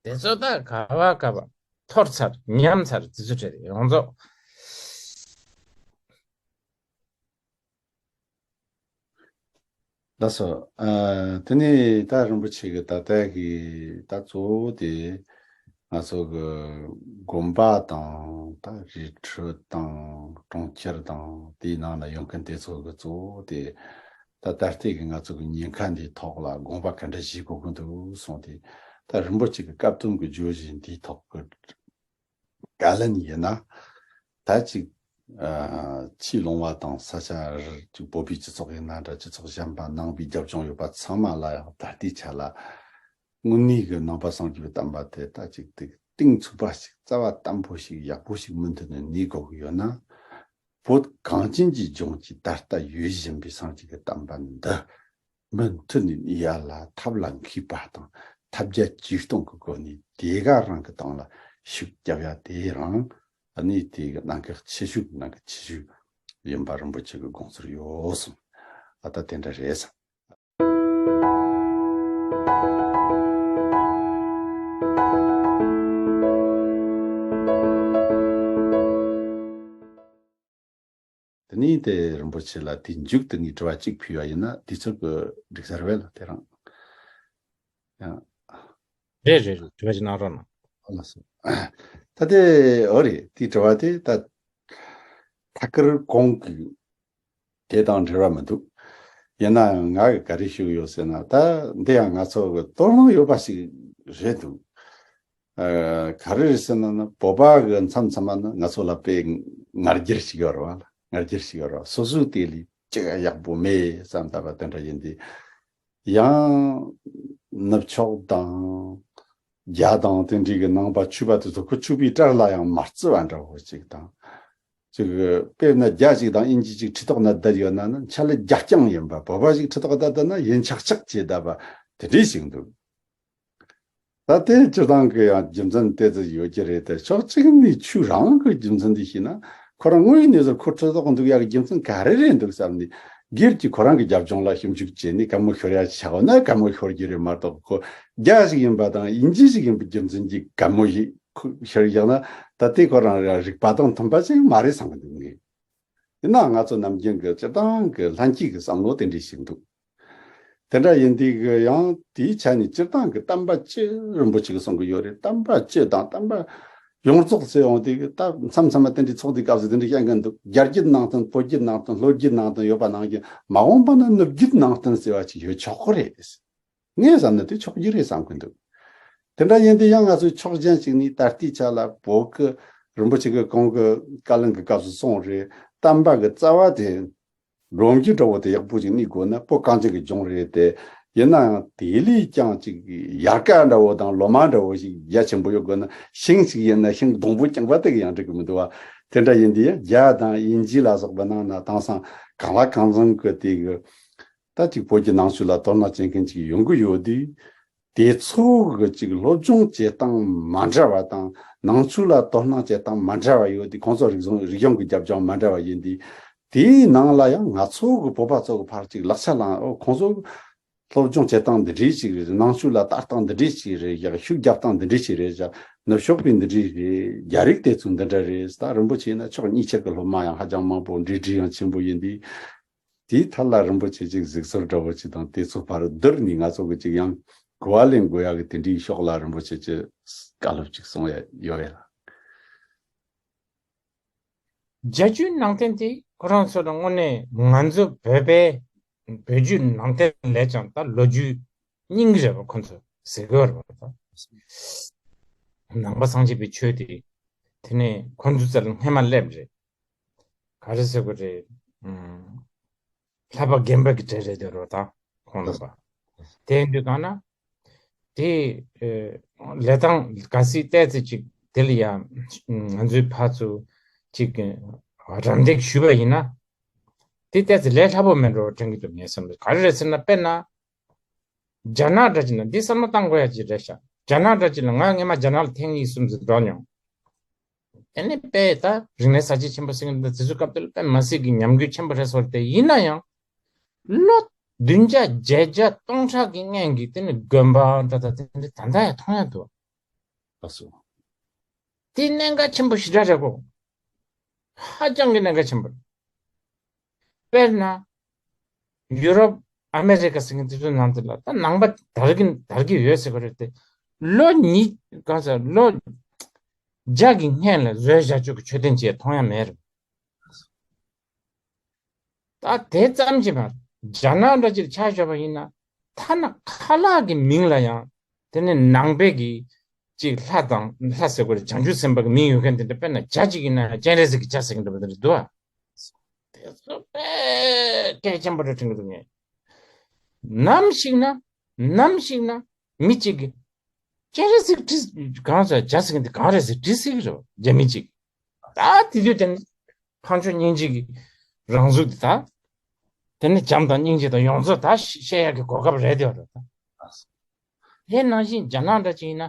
དེ་ཚོ་ད་ག་བ་ག་བ་འཐོར་ཚར་ཉམས་ཚར་དེ་ཚོ་རེད། ཡོངས་རྫོགས། ལགས་སོ། ཨ། དེ་ནས་ད་རིན་པོ་ཆེ་གི་ད་ལྟ་གི་ད་གཙོ་བོ་དེ་ང་ཚོ་གི་དགོན་པ་དང་ད་རི་ཁྲོད་དང་གྲོང་ཁྱེར་དང་དེའི་ནང་ན་ཡོད་མཁན་དེ་ཚོ་གི་གཙོ་བོ་དེ་ད་ད་ལྟའི་གི་ང་ཚོ་གི་ཉེན་ཁ་འདིའི་ཐོག་ལ་དགོངས་པ་ག་འདྲ་བཞེས་དགོས་ཀྱི་འདུག་གསུངས་ཏེ། ད་རིན་པོ་ཆེ་གི་བཀའ་གདམས་གི་བརྗོད་གཞི་འདིའི་ཐོག་གི་བཀའ་ལན་ཡིན་ན། ད་ཅིག་ཨ། ཆོས་ལུང་པ་དང་ས་ཆ་རེ་ཅིག་བོད་པའི་སྤྱི་ཚོགས་ཡིན་ན་འདྲ། སྤྱི་ཚོགས་གཞན་པ་ནང་པའི་རྒྱབ་ལྗོངས་ཡོད་པ་ཚང་མ་ལ་ཡང་ད་ལྟའི་ཆ་ལ་དངོས་གནས་ཀྱི་ནང་པ་སངས་རྒྱས་པའི་བསྟན་པ་དེ་ད་ཅིག་ཏིག་གཏིང་ཚུགས་པ་ཞིག་རྩ་བ་དམ་པོ་ཞིག་ཡག་པོ་ཞིག་མུ་མཐུད་ནས་གནས་དགོས་ཀྱི་ཡོད་ན། བོད་གངས་ཅན་གྱི་ལྗོངས་ཀྱི་ད་ལྟ་ཡོད་བཞིན་པའི་སངས་རྒྱས་ཀྱི་བསྟན་པ་འདི་མུ་མཐུད་ནས་གནས་ཡ་ལ་ཐབས་ལ་མཁས་པ་དང་ཐབས་བརྒྱ་ཇུས་སྟོང་གི་སྒོ་ནས་དེ་ག་རང་གི་སྟེང་ལ་ཤུགས་རྒྱབ་ཡ་དེ་རང་ཨ་ནི་དེ་གི་གནད་འགག་ཆེ་ཤོས་གནད་འགག་ཆེ་ཤོས་ཡིན་པ་རིན་པོ་ཆེ་གི་དགོངས་ཚུལ་ཡོད་གསུངས། ཨ་ད་དེ་འདྲ་རེད་བསམ། དེ་ནས་དེ་རིན་པོ་ཆེ་ལ་དེའི་མཇུག་ཏུ་ངས་དྲི་བ་གཅིག་ཕུལ་བ་ཡིན་ན་དུས་ཚོད་ཀྱི་འགྲིག་ས་རེད་བས་ལ་དེ་རང་། ཡང་། རེད་རེད་རེད། དྲི་བ་ཅིག་གནང་རོགས་གནང་། ཨ་ལགས་སོ། ད་དེ་འོ་རེད། དེའི་དྲི་བ་དེ་ད་ཐད་ཀར་གོང་གི་དེ་དང་འབྲེལ་བ་མི་འདུག་ཡིན་ནའང་ང་གི་ག་རེ་ཞུ་གི་ཡོད་ཟེར་ན། ད་འདི་ཡང་ང་ཚོ་གི་དོ་སྣང་ཡོད་པ་ཞིག་རེད་འདུག་ཨ། ག་རེ་རེད་ཟེར་ན་ནི་བོད་པ་གི་མཚམས་མཚམས་མ་ནི་ང་ཚོ་ལ་དཔེ་ང་རྒྱལ་ཞིག་ཡོད་རེད་བ། ང་རྒྱལ་ཞིག་ཡོད་རེད་བ། སོ་སོའི་དེ་ལས་ཅིག་ཡག་པོ་མེད་བསམ་ད་པ་དེ་འདྲ་ཡིན་དུས། ཡང་ནུབ་ཕྱོགས་དང་རྒྱ་དང་དེ་འདྲའི་གི་ནང་པ་ཆོས་པ་དེ་ཚོ་ཁོ་ཆོས་པའི་གྲལ་ལ་ཡང་མ་བརྩི་བ་འདྲ་བོ་ཅིག་དང་། ཅིག་དཔེར་ན་རྒྱ་ཅིག་དང་དབྱིན་ཇི་ཅིག་ཁྲི་ཐོག་ན་བསྡད་ཡོད་ན་ནི་ཆ་ལ་རྒྱ་རྐྱང་ཡིན་པ། བོད་པ་ཞིག་ཁྲི་ཐོག་བསྡད་བསྡད་ན་ཡིན་ཆགས་ཆགས་བྱས་བསྡད་པ་དེ་འདྲའི་ཞིག་འདུག་ད་ ད་དེ་སྤྱིར་བཏང་གི་ཡང་རྒྱུ་མཚན་དེ་ཙམ་ཡོད་ཀྱི་རེད་དེ། ཕྱོགས་གཅིག་ནས་ཆོས་རང་གི་རྒྱུ་མཚན་འདི་ཤེས་ན། ཁོ་རང་དངོས་ཡོད་གནས་ཚུལ་ཁོ་ཁྲི་ཐོག་འདུག་ཡག་གི་རྒྱུ་མཚན་ག་རེ་རེད་འདུག་བསམ་ནས། སྒེར་གྱི་ཁོ་རང་གི་རྒྱབ་ལྗོངས་ལ་ཞིབ་འཇུག་བྱས་ནས་དགའ་མོ་ཤོར་ཡ་ཆགས་ན་དགའ་མོ་ཤོར་རྒྱུ་རེད་མ་གཏོགས། ཁོ་རྒྱ་ཞིག་ཡིན་པ་དང་དབྱིན་ཇི་ཞིག་ཡིན་པའི་རྒྱུ་མཚན་གྱིས་དགའ་མོ་ཞིག་ཤོར་ཡག་ན། ད་དེ་ཁོ་རང་རིག་པ་དང་མཐུན་པ་ཅིག་མ་རེད་བསམ་གི་འདུག་ངས། ཡིན་ནའང་ང་ཚོ་ནམ་རྒྱུན་གྱི་སྤྱིར་བཏང་གི་ལྷན་སྐྱེས་ཀྱི་བསམ་བློ་དེ་འདྲ་ཞིག་འདུག་དེ་འདྲ་ཡིན་དུས་ཀྱི་ཡང་དེའི་ཆ་ནས་སྤྱིར་བཏང་གི་བསྟན་པ་སྤྱི་རིན་པོ་ཆེ་གིས་གསུང་གི་ཡོད་རེད། བསྟན་པ་སྤྱི་དང་བསྟན་པ་ཡོངས་རྫོགས་ཟེར་ཡོང་དུས་ཀྱི་ད་མཚམས་མཚམས་མ་དེ་འདྲའི་ཚོགས་འདུའི་སྐབས་སུ་དེ་འདྲ་བཤད་མཁན་འདུག་རྒྱ་སྐྱེད་ནང་བསྟན། བོད་སྐྱེད་ནང་བསྟན། ལྷོ་སྐྱེད་ནང་བསྟན་ཡོད་པ་ནང་བཞིན། མ་འོངས་པ་ན་ནུབ་སྐྱེད་ནང་བསྟན་ཟེར་བ་ཅིག་ཡོད་ཆོག་གི་རེད། ངས་བསམ་ན་དེ་ཆོག་རྒྱུ་རེད་བསམ་གི་འདུག་དེ་འདྲ་ཡིན་དུས་ཡང་ང་ཚོས་ཕྱོགས་གཞན་ཞིག་ནས་ད་ལྟའི་ཆ་ལ་བོད་ཀྱི་རིན་པོ་ཆེ་གི་གོང་གི་བཀའ་བློན་གྱི་སྐབས་སུ་སོང་རེད། བསྟན་པ་གི་རྩ་བ་དེ་སྒྲོམ་གཞི་འདྲ་བོ་དེ་ཡག་པོ་ཞིག་གནས་དགོས་ན་བོད་གངས་ཅན་གྱི་ལྗོངས་རེད་དེ། ཡིན་ནའང་དེ་ལས་ཀྱང་ཅིག་ཡལ་ག་འདྲ་བོ་དང་ལོ་མ་འདྲ་བོ་ཞིག་རྒྱ་ཆེན་པོ་ཡོད་དགོས་ན། ཤིང་ཞིག་ཡིན་ན་ཤིང་སྡོང་པོ་རྐྱང་པ་དེ་གིས་ཡང་འགྲིག་གི་མི་འདུག་བ། དེ་འདྲ་ཡིན་དུས་ཡང་རྒྱ་དང་དབྱིན་ཇི་ལ་སོགས་པ་ནང་ན་དེང་སང་གང་ལ་གང་འཚམ་གི་དེ་གི་ད་ཅིག་བོད་ཀྱི་ནང་ཆོས་ལ་དོ་སྣང་བྱེད་མཁན་ཅིག་ཡོང་གི་ཡོད་དུས། དེ་ཚོ་གི་ཅིག་སློབ་སྦྱོང་བྱེད་སྟངས་མ་འདྲ་བ་དང་། ནང་ཆོས་ལ་དོ་སྣང་བྱེད་སྟངས་མ་འདྲ་བ་ཡོད་དུས། ཁོང་ཚོ་རིག་གཞུང་རིག་གཞུང་གི་རྒྱབ་ལྗོངས་མ་འདྲ་བ་ཡིན་དུས། དེའི་ནང་ལ་ཡང་ང་ཚོ་གི་བོད་པ་ཚོ་གི་ཕར་ཅིག་ལག་ཆ་བླངས། ཨོ། ཁོང་ཚོ་སློབ་སྦྱོང་བྱེད་སྟངས་འདི་འདྲའི་ཅིག་རེད། ནང་ཆོས་ལ་ལྟ་སྟངས་འདི་འདྲའི་ཅིག་རེད། ཡག་ཤུགས་རྒྱབ་སྟངས་འདི་འདྲའི་ཅིག་རེད། ཡ། ནུབ་ཕྱོགས་པའི་འདི་འདྲའི་རེད། རྒྱ་རིགས་དེ་ཚོ་འདི་འདྲ་རེད། ད་རིན་པོ་ཆེ་ཡིན་ན་ཕྱོགས་གཉིས་ཆར་གྱི་སློབ་མ་ཡང་ཧ་ཅང་མང་པོ། འབྲེལ་འདྲིས་ཡང་ཆེན་པོ་ཡིན་དུས། དེའི་ཐད་ལ་རིན་པོ་ཆེ་ཅིག་གཟིགས་ཚུལ་འདྲ་བོ་ཅིག་དང་། དེ་ཚོ་བར་བསྡུར་ནས་ང་ཚོ་གི་ཅིག་ཡང་གོ་བ་ལེན་དགོས་ཡག་གི་དེ་འདྲའི་ཕྱོགས་ལ་རིན་པོ་ཆེ་ཅིག་བཀའ་སློབ་ཅིག་གསུང་ཡ་ཡོད་ཡ། རྒྱ་ཆོས་ནང་བསྟན་དེ་ཁོ་རང་ཚོ་ལ་དངོས་གནས་ང་ཚོ་བོད་པའི་བོད་བརྒྱུད་ནང་བསྟན་ལས་ཀྱང་ད་ལོ་རྒྱུས་རྙིང་གི་རེད་པ། ཁོ་ཚོས་ཟེར་གི་ཡོད་རེད་པ། ད་ནང་པ་སངས་རྒྱས་པའི་ཆོས་དེ་དེ་ནས་ཁོ་ཚོའི་རྩ་ལ་སྔས་མ་སླེབས་རེད། ག་རེ་ཟེར་དགོས་རེད། ཨུམ། ལྷ་པ་རྒན་པ་གི་གྲས་རེད་དེ་རོ། ད་ཁོང་རྣམ་པ། དེ་ཡིན་དུས་གང་ན། དེ་ཨེ། ལས་སྟངས་གལ་སྲིད་ཏོག་ཙམ་ཅིག་དེ་ལ་ཡང་ང་ཚོའི་ཕར་ཚུར་ཅིག་རམ་འདེགས་ཞུས་པ་ཡིན་ན། དེ་ཏོག་ཙམ་ལས་སླ་པོ་མིན་འགྲོ་དྲན་གྱི་འདུག་ངའི་བསམ་པར། ག་རེ་རེད་ཟེར་ན། དཔེར་ན། རྒྱ་ནག་འདྲ་ཅིག་ན་འདི་བསམ་བློ་བཏང་དགོས་ཡ་ཅིག་རེད་ཤག་རྒྱ་ནག་འདྲ་ཅིག་ན། ང་སྔས་མ་རྒྱ་ནག་ལ་ཐེངས་གཉིས་གསུམ་ཙམ་འགྲོ་མྱོང་། དེ་ནས་དཔེ་ད་རིག་གནས་གསར་བརྗེ་ཆེན་པོ་ཟེར་གྱི་འདུག་དེ་ཚོའི་སྐབས་དེ་ལ་དཔེ་མི་སྲིད་ཀྱི་ཉམས་རྒུད་ཆེན་པོ་རེད་སོང་སྟེ། ཡིན་ན་ཡང་ལོ་བདུན་བརྒྱ་བརྒྱད་བརྒྱ་སྟོང་ཕྲག་གི་སྔོན་གྱི་དེ་ནི་དགོན་པ་འདྲ་དང་དེ་འདྲ་ད་ལྟ་ཡང་མཐོང་ཡ་འདུག་ཨ་སོ། དེ་གནད་འགག་ཆེན་པོ་ཞེ་དྲག་རེད་གོ། ཧ་ཅང་གི་གནད་འགག་ཆེན་པོ་རེད། དཔེར་ན། ཡུ་རོབ་ཨ་མེ་རི་ཀ་ཟེར་མཁན་དེ་ཚོའི་ནང་དུ་ལ་ད་ནང་པ་དར་གྱི་དར་གྱི་ཡོད་ཟེར་གྱི་རེད་དེ། ལོ་ཉིས་གང་ཟེར། ལོ་བརྒྱ་གི་སྔོན་ལ་བཟོས་བཞག་ཆོག་གི་མཆོད་རྟེན་ཅིག་མཐོང་ཡ་མེད་རེད། ད་དེ་ཙམ་གྱིས་མ། རྒྱ་ནག་འདྲ་ཅིག་ཆ་བཞག་པ་ཡིན་ན། ཐ་ན་ཁ་ལག་གི་མིང་ལ་ཡང་དེ་ནི་ནང་པའི་གི་ཅིག་ལྷ་དང་། ལྷ་ཟེར་དགོས་རེད། བྱང་ཆུབ་སེམས་དཔའ་གི་མིང་ཡོད་མཁན་དེ་འདྲ། དཔེར་ན་ཇ་ཅིག་ཡིན་ན་སྤྱན་རས་གཟིགས་ཀྱི་ཇ་ཟེར་གྱི་འདྲ་པོ་དེ་འདྲ་འདུག་ཨ། དེ་ཚོ་དཔེ་གལ་ཆེན་པོ་རེད་དྲན་གྱི་འདུག་ངས། ནམ་ཞིག་ན། ནམ་ཞིག་ན་མི་གཅིག་གིས་སྤྱན་རས་གཟིགས་དྲི། གང་ཟེར། ཇ་ཟེར་མཁན་དེ་གང་རེད་ཟེར་དྲི་སྲིད་ཀྱི་རེད་པ། རྒྱ་མི་གཅིག་ད་དེ་དུས་དེ་ནི་འཕགས་མཆོག་སྙིང་རྗེ་གི་རང་གཟུགས་དེ། ད་དེ་ནི་བྱམས་དང་སྙིང་རྗེ་དང་ཡོངས་རྫོགས་ད་བཤད་ཡག་གི་གོ་སྐབས་རེད་དེ་བ་རེད་ད། དེ་ནང་བཞིན་རྒྱ་ནག་འདྲ་ཅིག་ཡིན་ན།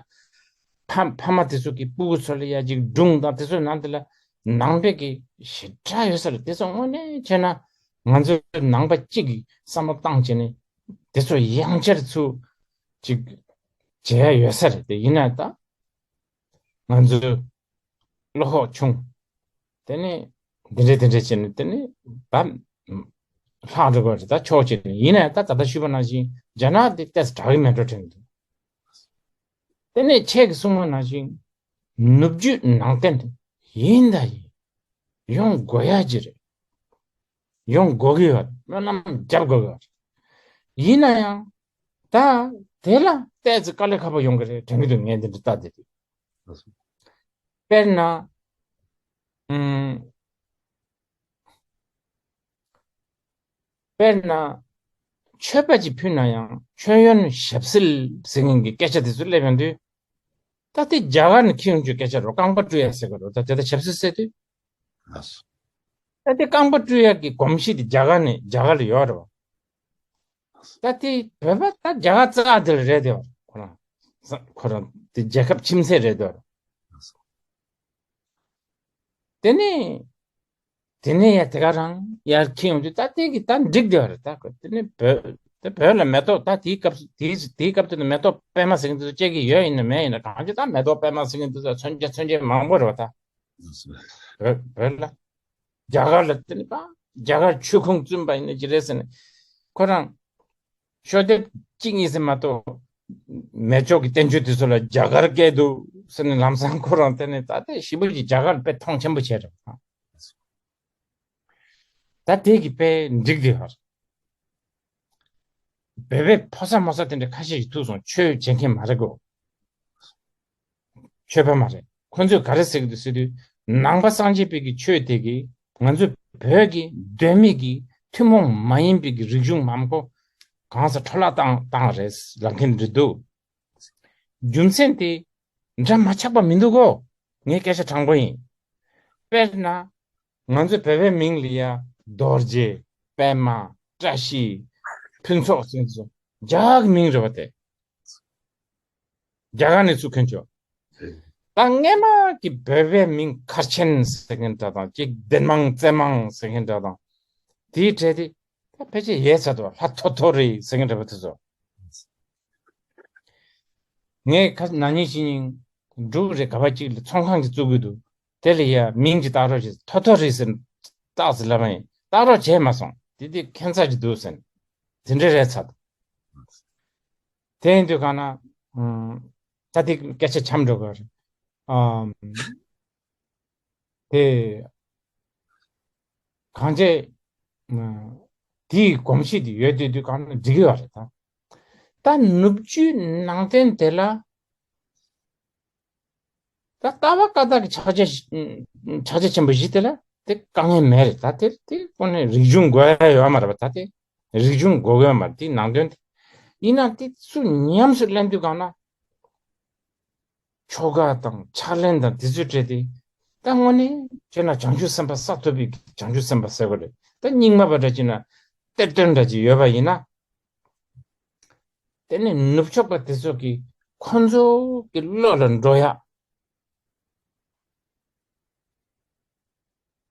ཕ་ཕ་མ་དེ་ཚོ་གི་སྤུ་གུ་ཚོ་ལ་ཡ་ཅིག་སྒྲུང་དང་དེ་ཚོའི་ནང་དེ་ལ་ནང་པའི་གི་ཞེ་དྲག་ཡོད་ས་རེད། དེ་ཚོ་དངོས་གནས་བྱས་ན་ང་ཚོ་ནང་པ་གཅིག་གིས་བསམ་བློ་བཏང་བྱས་ནས་དེ་ཚོ་ཡང་བསྐྱར་ཚུར་ཅིག་བྱེད་ཡ་ཡོད་ས་རེད། དེ་ཡིན་ན་ད་ང་ཚོའི་བློ་ཁོག་ཆུང་། དེ་ནས་འདི་འདྲས་འདི་འདྲས་བྱས་ནས་དེ་ནས་ད་ལྷག་འགྲོ་གི་རེད། ད་ཆོག་བྱས་ནས། ཡིན་ན་ཡང་ད་ད་ལྟ་ཞུས་པ་ནང་བཞིན་རྒྱ་ནག་འདི་ཏོག་ཙམ་དྲག་གི་མེད་འགྲོ་དྲན་གྱི་འདུག་དེ་ནས་ཁྱེད་ཀྱིས་གསུངས་པ་ནང་བཞིན་ནུབ་རྒྱུད་ནང་བསྟན་ཡིན་ད་ཡིན། ཡོང་དགོས་ཡ་ཅིག་རེད། ཡོང་དགོས་ཀྱི་ཡོད། སྨོན་ལམ་རྒྱབ་དགོས་ཀྱི་ཡོད། ཡིན་ན་ཡང་ད་དེ་ལ་ཏོག་ཙམ་དཀའ་ལས་ཁག་པོ་ཡོང་གི་རེད་དྲན་གྱི་འདུག་ངས་འདི་འདྲ་ལྟ་བསྡད་དུས། དཔེར་ན། ཨུམ། དཔེར་ན། མཆོད་པ་ཅིག་ཕུལ་ན་ཡང་མཆོད་ཡོན་ཞབས་བསིལ་ཟེར་མཁན་གྱི་སྐད་ཆ་དེ་ཚོ་སླེབས་ཡོང་དུས། ད་དེ་རྒྱ་གར་ནས་འཁྱེར་ཡོང་རྒྱུའི་སྐད་ཆ་རེད། རྐང་པ་བཀྲུ་ཡ་ཟེར་གྱི་རེད། ད་དེ་ལ་ཞབས་བསིལ་ཟེར་དུས། ལགས་སོ། ད་དེ་རྐང་པ་བཀྲུ་ཡ་གི་གོམས་གཤིས་དེ་རྒྱ་གར་ནས་རྒྱ་གར་ལ་ཡོད་རེད་པ། ད་དེ་བོད་པ་ད་རྒྱ་གར་རྩ་དེ་ལ་རེད་དེ་བ་ཁོ་རང་། ཁོ་རང་དེ་རྒྱལ་ཁབ་ཁྱིམ་མཚེས་རེད་འདུག་དེ་ནས་དེ་ནས་ཡ་དེ་ག་རང་ཡར་ཁྱེར་ཡོང་དུས་ད་དེ་གི་ད་འགྲིག་བསྡད་པ་རེད། ད་དེ་ནས་བོད་དེ་བོད་ལ་མེ་ཏོག་ད་དེའི་སྐབས་དེའི་དེའི་སྐབས་དེ་ནས་མེ་ཏོག་པད་མ་ཟེར་མཁན་དེ་ཚོ་སྐྱེ་གི་ཡོད་ཡིན་ན་མེད་ཡིན་ན། གང་ཅི་ད་མེ་ཏོག་པད་མ་ཟེར་མཁན་དེ་ཚོ་ཚོན་ཆ་ཚོན་ཆ་མང་པོ་རེད་པ། ད་བོད་བོད་ལ་རྒྱ་གར་ལ་དེ་ནས་པ་རྒྱ་གར་ཆོས་ཁུངས་བཙུན་པ་ཡིན་ན་ཅི་རེད་ཟེར་ནས་ཁོ་རང་ཤོག་ལྡེབ་གཅིག་གཉིས་ཟེར་མ་གཏོགས་མེ་སྒྱོགས་ཀྱི་བསྟན་བཅོས་དེ་ཚོ་ལ་རྒྱ་གར་སྐད་འདུག་ཟེར་ནས་ལམ་སང་ཁོ་རང་དེ་ནས་ད་ལྟའི་ཞི་བོ་གི་རྒྱ་གར་དཔེ་མཐོང་ཆེན་པོ་བྱས་རེད། ད་དེ་གི་དཔེ་འགྲིག་བསྡད་པ་རེད། བོད་པའི་ཕོ་གསར་མོ་གསར་དེ་འདྲ་ཁ་ཤས་ཤིག་ཐུག་སོང་། ཆོས་བྱེད་མཁན་མ་རེད་གོ། ཆོས་པ་མ་རེད། ཁོ་ཚོས་ག་རེ་ཟེར་གི་འདུག་ཟེར་དུས། ནང་པ་སངས་རྒྱས་པའི་གི་ཆོས་དེ་གིས་ང་ཚོ་བོད་ཀྱི་གདོད་མའི་གི་ཐུན་མོང་མ་ཡིན་པའི་གི་རིག་གཞུང་མང་པོ་གང་ས་འཕྲོ་བརླག་བཏང་བཏང་རེད་ལབ་མཁན་རེད་འདུག་རྒྱུ་མཚན་དེ་འདྲ་མ་ཆགས་པ་མི་འདུག་གོ། ངའི་སྐད་ཆ་དྲང་པོ་ཡིན། དཔེར་ན། ང་ཚོ་བོད་པའི་མིང་ལ་ཡ་རྡོ་རྗེ། པད་མ། བཀྲ་ཤིས། ཕུན་ཚོགས་ཟེར་ཚོ་རྒྱ་གི་མིང་རེད་པ་དེ། རྒྱ་གར་ནས་ཚུར་ཁྱོན་ཆོག་ད་སྔས་མ་གི་བོད་པའི་མིང་མཁར་ཆེན་ཟེར་མཁན་འདྲ་དང་གཅིག་བདེ་མང་རྩེ་མང་ཟེར་མཁན་འདྲ་དང་། དེའི་གྲས་དེ་ད་ཕལ་ཆེར་ཡལ་ཚར་འདུག་ལྷ་ཐོ་ཐོ་རེད་ཟེར་མཁན་འདྲ་པོ་དེ་ཚོ། ངས་ཁ་ན་ནིང་ཕྱི་ཉིན་འབྲུག་རེད་ག་བ་གཅིག་ལ་ཚོང་ཁང་ཅིག་བཙུགས་ཀྱི་འདུག་དེ་ལ་ཡ་མིང་ཅིག་བཏགས་རོགས་བྱེད། ཐོ་ཐོ་རེད་ཟེར་བཏགས་ཟེར་ལབ་པ་ཡིན། བཏགས་རོགས་བྱས་མ་སོང་། དེ་དེ་ཁྱད་མཚར་ཅིག་འདུག་ཟེར། དེ་འདྲ་རེད་ཚར་འདུག་དེ་ཡིན་དུས་གང་ན། ཨམ། ད་དེ་སྐད་ཆ་འཆམ་འགྲོ་གི་རེད། ཨམ། དེ་གང་བྱས། ཨམ། དེའི་གོམས་གཤིས་དེ་ཡོད་དུས་དུས་གང་ན་འགྲིག་གི་ཡོད་རེད་ད། ད་ནུབ་རྒྱུད་ནང་བསྟན་དེ་ལ། ད་ལྟ་བ་བཀའ་རྟགས་ཀྱི་ཕྱག་རྒྱ་ཕྱག་རྒྱ་ཆེན་པོ་བཞི་དེ་ལ་དེ་དཀའ་ངལ་མེད་རེད། ད་དེ་དེ་ཁོ་ནས་རིག་གཞུང་དགོས་ཡ་ཡོད་མ་རེད་པ། ད་དེ་རིག་གཞུང་དགོས་ཡོད་མ་རེད། དེ་ནང་དོན་དེ་ཡིན་ན་དེ་ཚུར་ཉམས་སུ་ལེན་དུས་གང་ན་ཆོ་ག་དང་ཕྱག་ལེན་དང་དེ་ཚོའི་གྲས་དེ་ད་དངོས་གནས་བྱས་ན་བྱང་ཆུབ་སེམས་དཔའ་ས་ཐོབ་པའི་བྱང་ཆུབ་སེམས་དཔའ་ཟེར་བ་རེད། ད་རྙིང་མ་པ་འདྲ་ཅིག་ན་གཏེར་སྟོན་འདྲ་ཅིག་ཡོད་པ་ཡིན་ན། དེ་ནས་ནུབ་ཕྱོགས་པ་དེ་ཚོ་གིས་ཁོ་ཚོ་གི་བློ་ལ་འགྲོ་ཡག་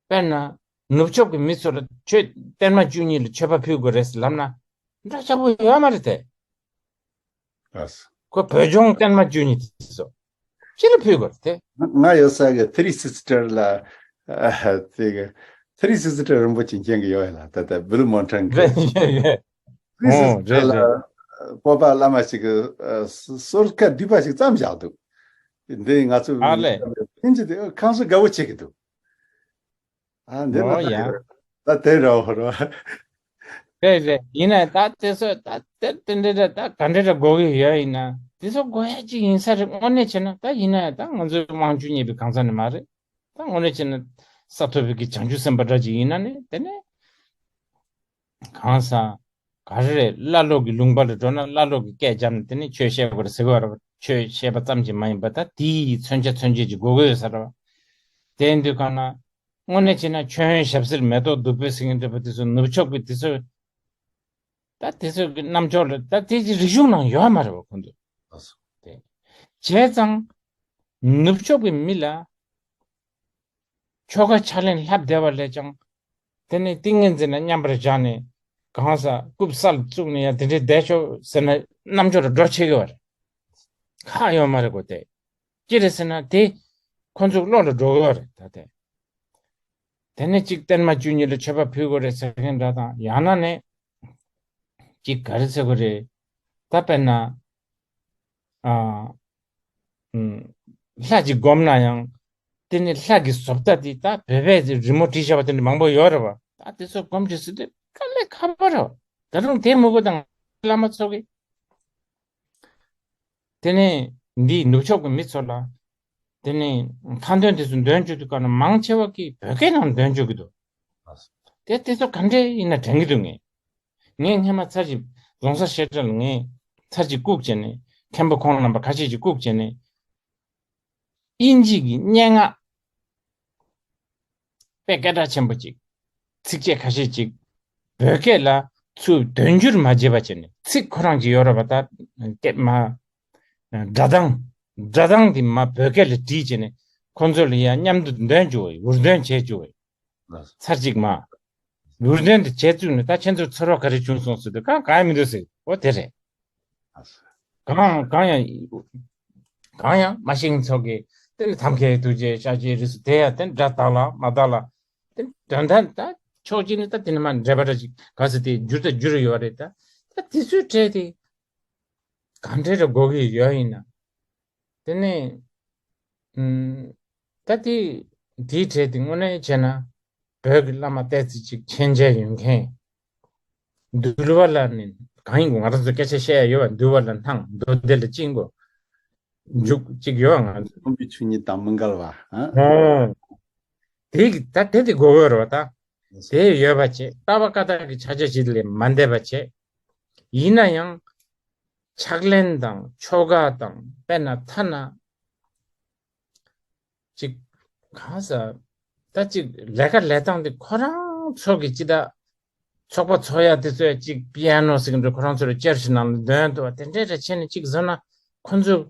དཔེར་ན། ནུབ་ཕྱོགས་ཀྱི་མི་ཚོ་ལ་ཆོས་སྟོན་མ་བཅུ་གཉིས་ལ་མཆོད་པ་ཕུལ་དགོས་རེད་ལབ་ན་འདྲ་ཆགས་པོ་ཡོད་མ་རེད་དེ། ཨ་ཁོ་བོད་ལྗོངས་སྟོན་མ་བཅུ་གཉིས་དེ་ཚོ་ཅི་ལ་ཕུལ་དགོས་རེད་དེ། ང་ང་ཡོད་ས་གི་ཐི་རི་སིས་ཊར་ལ། ཨ། དེ་གི་ཐི་རི་སིས་ཊར་རིན་པོ་ཆེ་མཁྱེན་གི་ཡོད་ལ། ད་ལྟ་བིལ་མོན་ཊན་གི། རེད་རེད་རེད། ཨོ་རེད་རེད། སྤོབས་པ་བླ་མ་ཞིག་གི་སོར་ཁ་བསྡུས་པ་ཞིག་བརྩམས་བཞག་འདུག་འདི་ང་ཚོ་ཨ་ལས། ཕིན་ཅི་དེ་ཁང་སུ་དགའ་བོ་བྱེད་ཀྱི་འདུག་ཨ་འདི་ལ་ཨོ་ད་ཡ། ད་དེ་ར་བ་ར། རེད་རེད། ཡིན་ན་ད་དེ་ཚོ་ད་དེ་དེ་འདྲ་འདྲ་ད་ག་འདྲ་འདྲ་དགོས་ཀྱི་ཡོད་ཡིན་ན་དེ་ཚོ་དགོས་ཡ་ཅིག་ཡིན་ས་རེད། དངོས་གནས་བྱས་ན་ད་ཡིན་ན་ཡང་ད་ང་ཚོའི་དབང་ཆ་རྙེད་པའི་གང་ཟག་ནི་མ་རེད། ད་དངོས་གནས་བྱས་ན་ས་ཐོབ་པའི་གི་བྱང་ཆུབ་སེམས་དཔའ་འདྲ་ཅིག་ཡིན་ན་ནི་དེ་ནས་གང་ཟག་ག་རེ་རེད། ཀླ་ཀློ་གི་ལུང་པ་ལ་འགྲོ་ན་ཀླ་ཀློ་གི་སྐད་རྒྱབ་ནས་དེ་ནས་ཆོས་བཤད་དགོས་རེད་ཟེར་དགོས་རེད། ཆོས་བཤད་པ་ཙམ་གྱིས་མ་ཡིན་པ་ད་དེའི་མཚོན་ཆ་མཚོན་བྱེད་ཅིག་དགོས་ཀྱི་ཡོད་ས་རེད་བ། དེ་ཡིན་དུས་གང་ན་དངོས་གནས་བྱས་ན་མཆོད་ཡོན་ཞབས་བསིལ་མེ་ཏོག་བདུག་སྤོས་ཟེར་མཁན་འདྲ་པོ་དེ་ཚོ་ནུབ་ཕྱོགས་པའི་དེ་ཚོ་ད་དེ་ཚོ་གི་རྣམ་འབྱོར་ལ་ད་དེ་གི་རིག་གཞུང་ནང་ཡོད་མ་རེད་བ་ཁོང་ཚོ། ལགས་སོ། དེ་བྱས་ཙང་ནུབ་ཕྱོགས་པའི་མི་ལ་ཆོ་ག་ཕྱག་ལེན་ལྷབ་བསྡད་པ་ལས་ཀྱང་། དེ་ནས་ཏིང་ངེ་འཛིན་ལ་མཉམ་པར་བཞག་ནས་གང་ཟག་རྐུབ་ས་ལ་བཙུགས་ནས་ཡང་དེ་འདྲའི་བསྡད་ཆོག་ཟེར་ན་རྣམ་འབྱོར་འགྲོ་ཆེ་གི་བ་རེད། ཁག་ཡོད་མ་རེད་གོ་དེ། ཅི་རེད་ཟེར་ན་དེ་ཁོ་ཚོའི་བློ་ལ་འགྲོ་གི་བ་རེད་ད་དེ། དེ་ནས་གཅིག་སྟོན་མ་བཅུ་གཉིས་ལ་མཆོད་པ་ཕུལ་དགོས་རེད་ཟེར་མཁན་འདྲ་དང་། ཡང་ན་ནས་གཅིག་ག་རེ་ཟེར་དགོས་རེད། ད་དཔེར་ན། ཨ། ཨུམ། ལྷ་ཅིག་བསྒོམས་ན་ཡང་། དེ་ནི་ལྷ་གི་བཟོ་ལྟ་དེ་ད་བོད་པས་རི་མོ་བྲིས་བཞག་པ་དེ་འདྲ་མང་པོ་ཡོད་རེད་བ། ད་དེ་ཚོ་བསྒོམ་རྒྱུ་ཟེར་དུས་དཀའ་ལས་ཁག་པོ་རེད་བ། ད་རུང་དེ་མི་དགོས་དང་བླ་མ་ཚོ་གིས། དེ་ནས་འདིའི་ནུབ་ཕྱོགས་ཀྱི་མི་ཚོ་ལ། དེ་ནས་ཁ་འདོན་དེ་ཚོ་འདོན་བཅུག་དུས་ག་ན་མང་ཆེ་བ་གིས་བོད་སྐད་ནང་འདོན་བཅུག་གི་འདུག་དེ་དེ་ཚོ་ག་འདྲས་ཡིན་ན་དྲན་གི་འདུག་ངས། ངས་སྔས་མ་ཚར་གཅིག་རྫོང་སར་བཤད་གྲྭ་ལ་ངས་ཚར་གཅིག་བཀུག་བྱས་ནས་མཁན་པོ་ཁོང་རྣམ་པ་ཁ་ཤས་ཀྱིས་བཀུག་བྱས་ནས། དབྱིན་ཇི་གི་སྙན་ངག་དཔེ་སྐད་གྲགས་ཆེན་པོ་ཅིག་ཚིགས་བཅད་ཁ་ཤས་ཅིག་བོད་སྐད་ལ་ཚུར་དོན་བསྒྱུར་མ་བྱས་པ་བྱས་ནས། ཚིག་ཁོ་རང་ཅིག་ཡོད་རེད་པ། ད་སྐད་མ་ སྒྲ་གདངས། སྒྲ་གདངས་དེ་མར་བོད་སྐད་ལ་བྲིས་བྱས་ནས་ཁོ་ཚོ་ལ་ཡང་མཉམ་དུ་འདོན་བཅུག་པ་ཡིན། འུར་འདོན་བྱས་བཅུག་པ་ཡིན། ལགས་སོ། ཚར་གཅིག་མ། འུར་འདོན་དེ་བྱས་བཅུག་ནས་ད་ཁྱེད་ཚོར་ཚོར་བ་ག་རེ་བྱུང་སོང་ཟེར་དུས་གང་གང་ཡང་མི་འདུག་ཟེར། འོ་དེ་རེད། ལགས་སོ། གང་གང་ཡང་། གང་ཡང་མ་ཤེས་མཁན་ཚོ་གིས་དེ་ནི་ཐབས་མཁས་ཐུགས་རྗེ་ཤཱཀྱའི་རིགས་སུ་དེ་ཡང་དེ་འདྲ་དག་ལ་མ་དག་ལ། དེ་འདྲ་འདྲ་ད་ཕྱོགས་གཅིག་ནས་ད་དེ་ནི་མ་འདྲེས་པ་འདྲ་ཅིག་ག་ཚོད་དེ་འགྱུར་ད་འགྱུར་ཡོད་རེད། ད་ད་དེ་ཚོའི་གྲས་དེ་གང་འདྲ་རེ་དགོས་ཀྱི་ཡོད་ཡིན་ན། དེ་ནས་ཨུམ། ད་དེ་དེའི་གྲས་དེ་དངོས་གནས་བྱས་ན་བོད་ཀྱི་བླ་མ་ཏོག་ཙམ་ཅིག་མཁྱེན་རྒྱ་ཡོད་མཁན། འདུལ་བ་ལ་ནི་གང་ཡིན་དགོས། ང་རང་ཚོ་སྐད་ཆ་བཤད་ཡ་ཡོད་པ། འདུལ་བ་ལ་སྣང་། མདོ་སྡེ་ལ་བཅིངས་དགོས། འཇུག་ཅིག་ཡོད་ང་ཚོ། སྟོན་པའི་ཆོས་ཉིད་དང་མི་འགལ་བ། ཨ། ཨོ། དེ་གི་ད་དེ་དེ་དགོས་ཡོད་རེད་བ་ད། དེ་ཡོད་པ་བྱས། ལྟ་བ་བཀའ་རྟགས་ཀྱི་ཕྱག་རྒྱ་ཞིག་ལས་མ་འདས་པ་བྱས། ཡིན་ན་ཡང་། ཕྱག་ལེན་དང་ཆོ་ག་དང་། དཔེར་ན་ཐ་ན། ཅིག་གང་ཟེར། ད་ཅིག་ལས་ཀ་ལས་སྟངས་དེ་ཁོ་རང་ཚོ་གི་ཅི་ད། ཚོགས་པ་ཚོགས་ཡ་དེ་ཚོ་ཡ་ཅིག་པི་ཡ་ནོ་ཟེར་གི་འདུག་ཁོ་རང་ཚོ་ལ་ཅར་ཞིག་ནང་ལ་འདོན་འདུག་བ། དེ་འདྲས་རེ་བྱས་ནས་ཅིག་བཟོ་ན་ཁོ་ཚོ།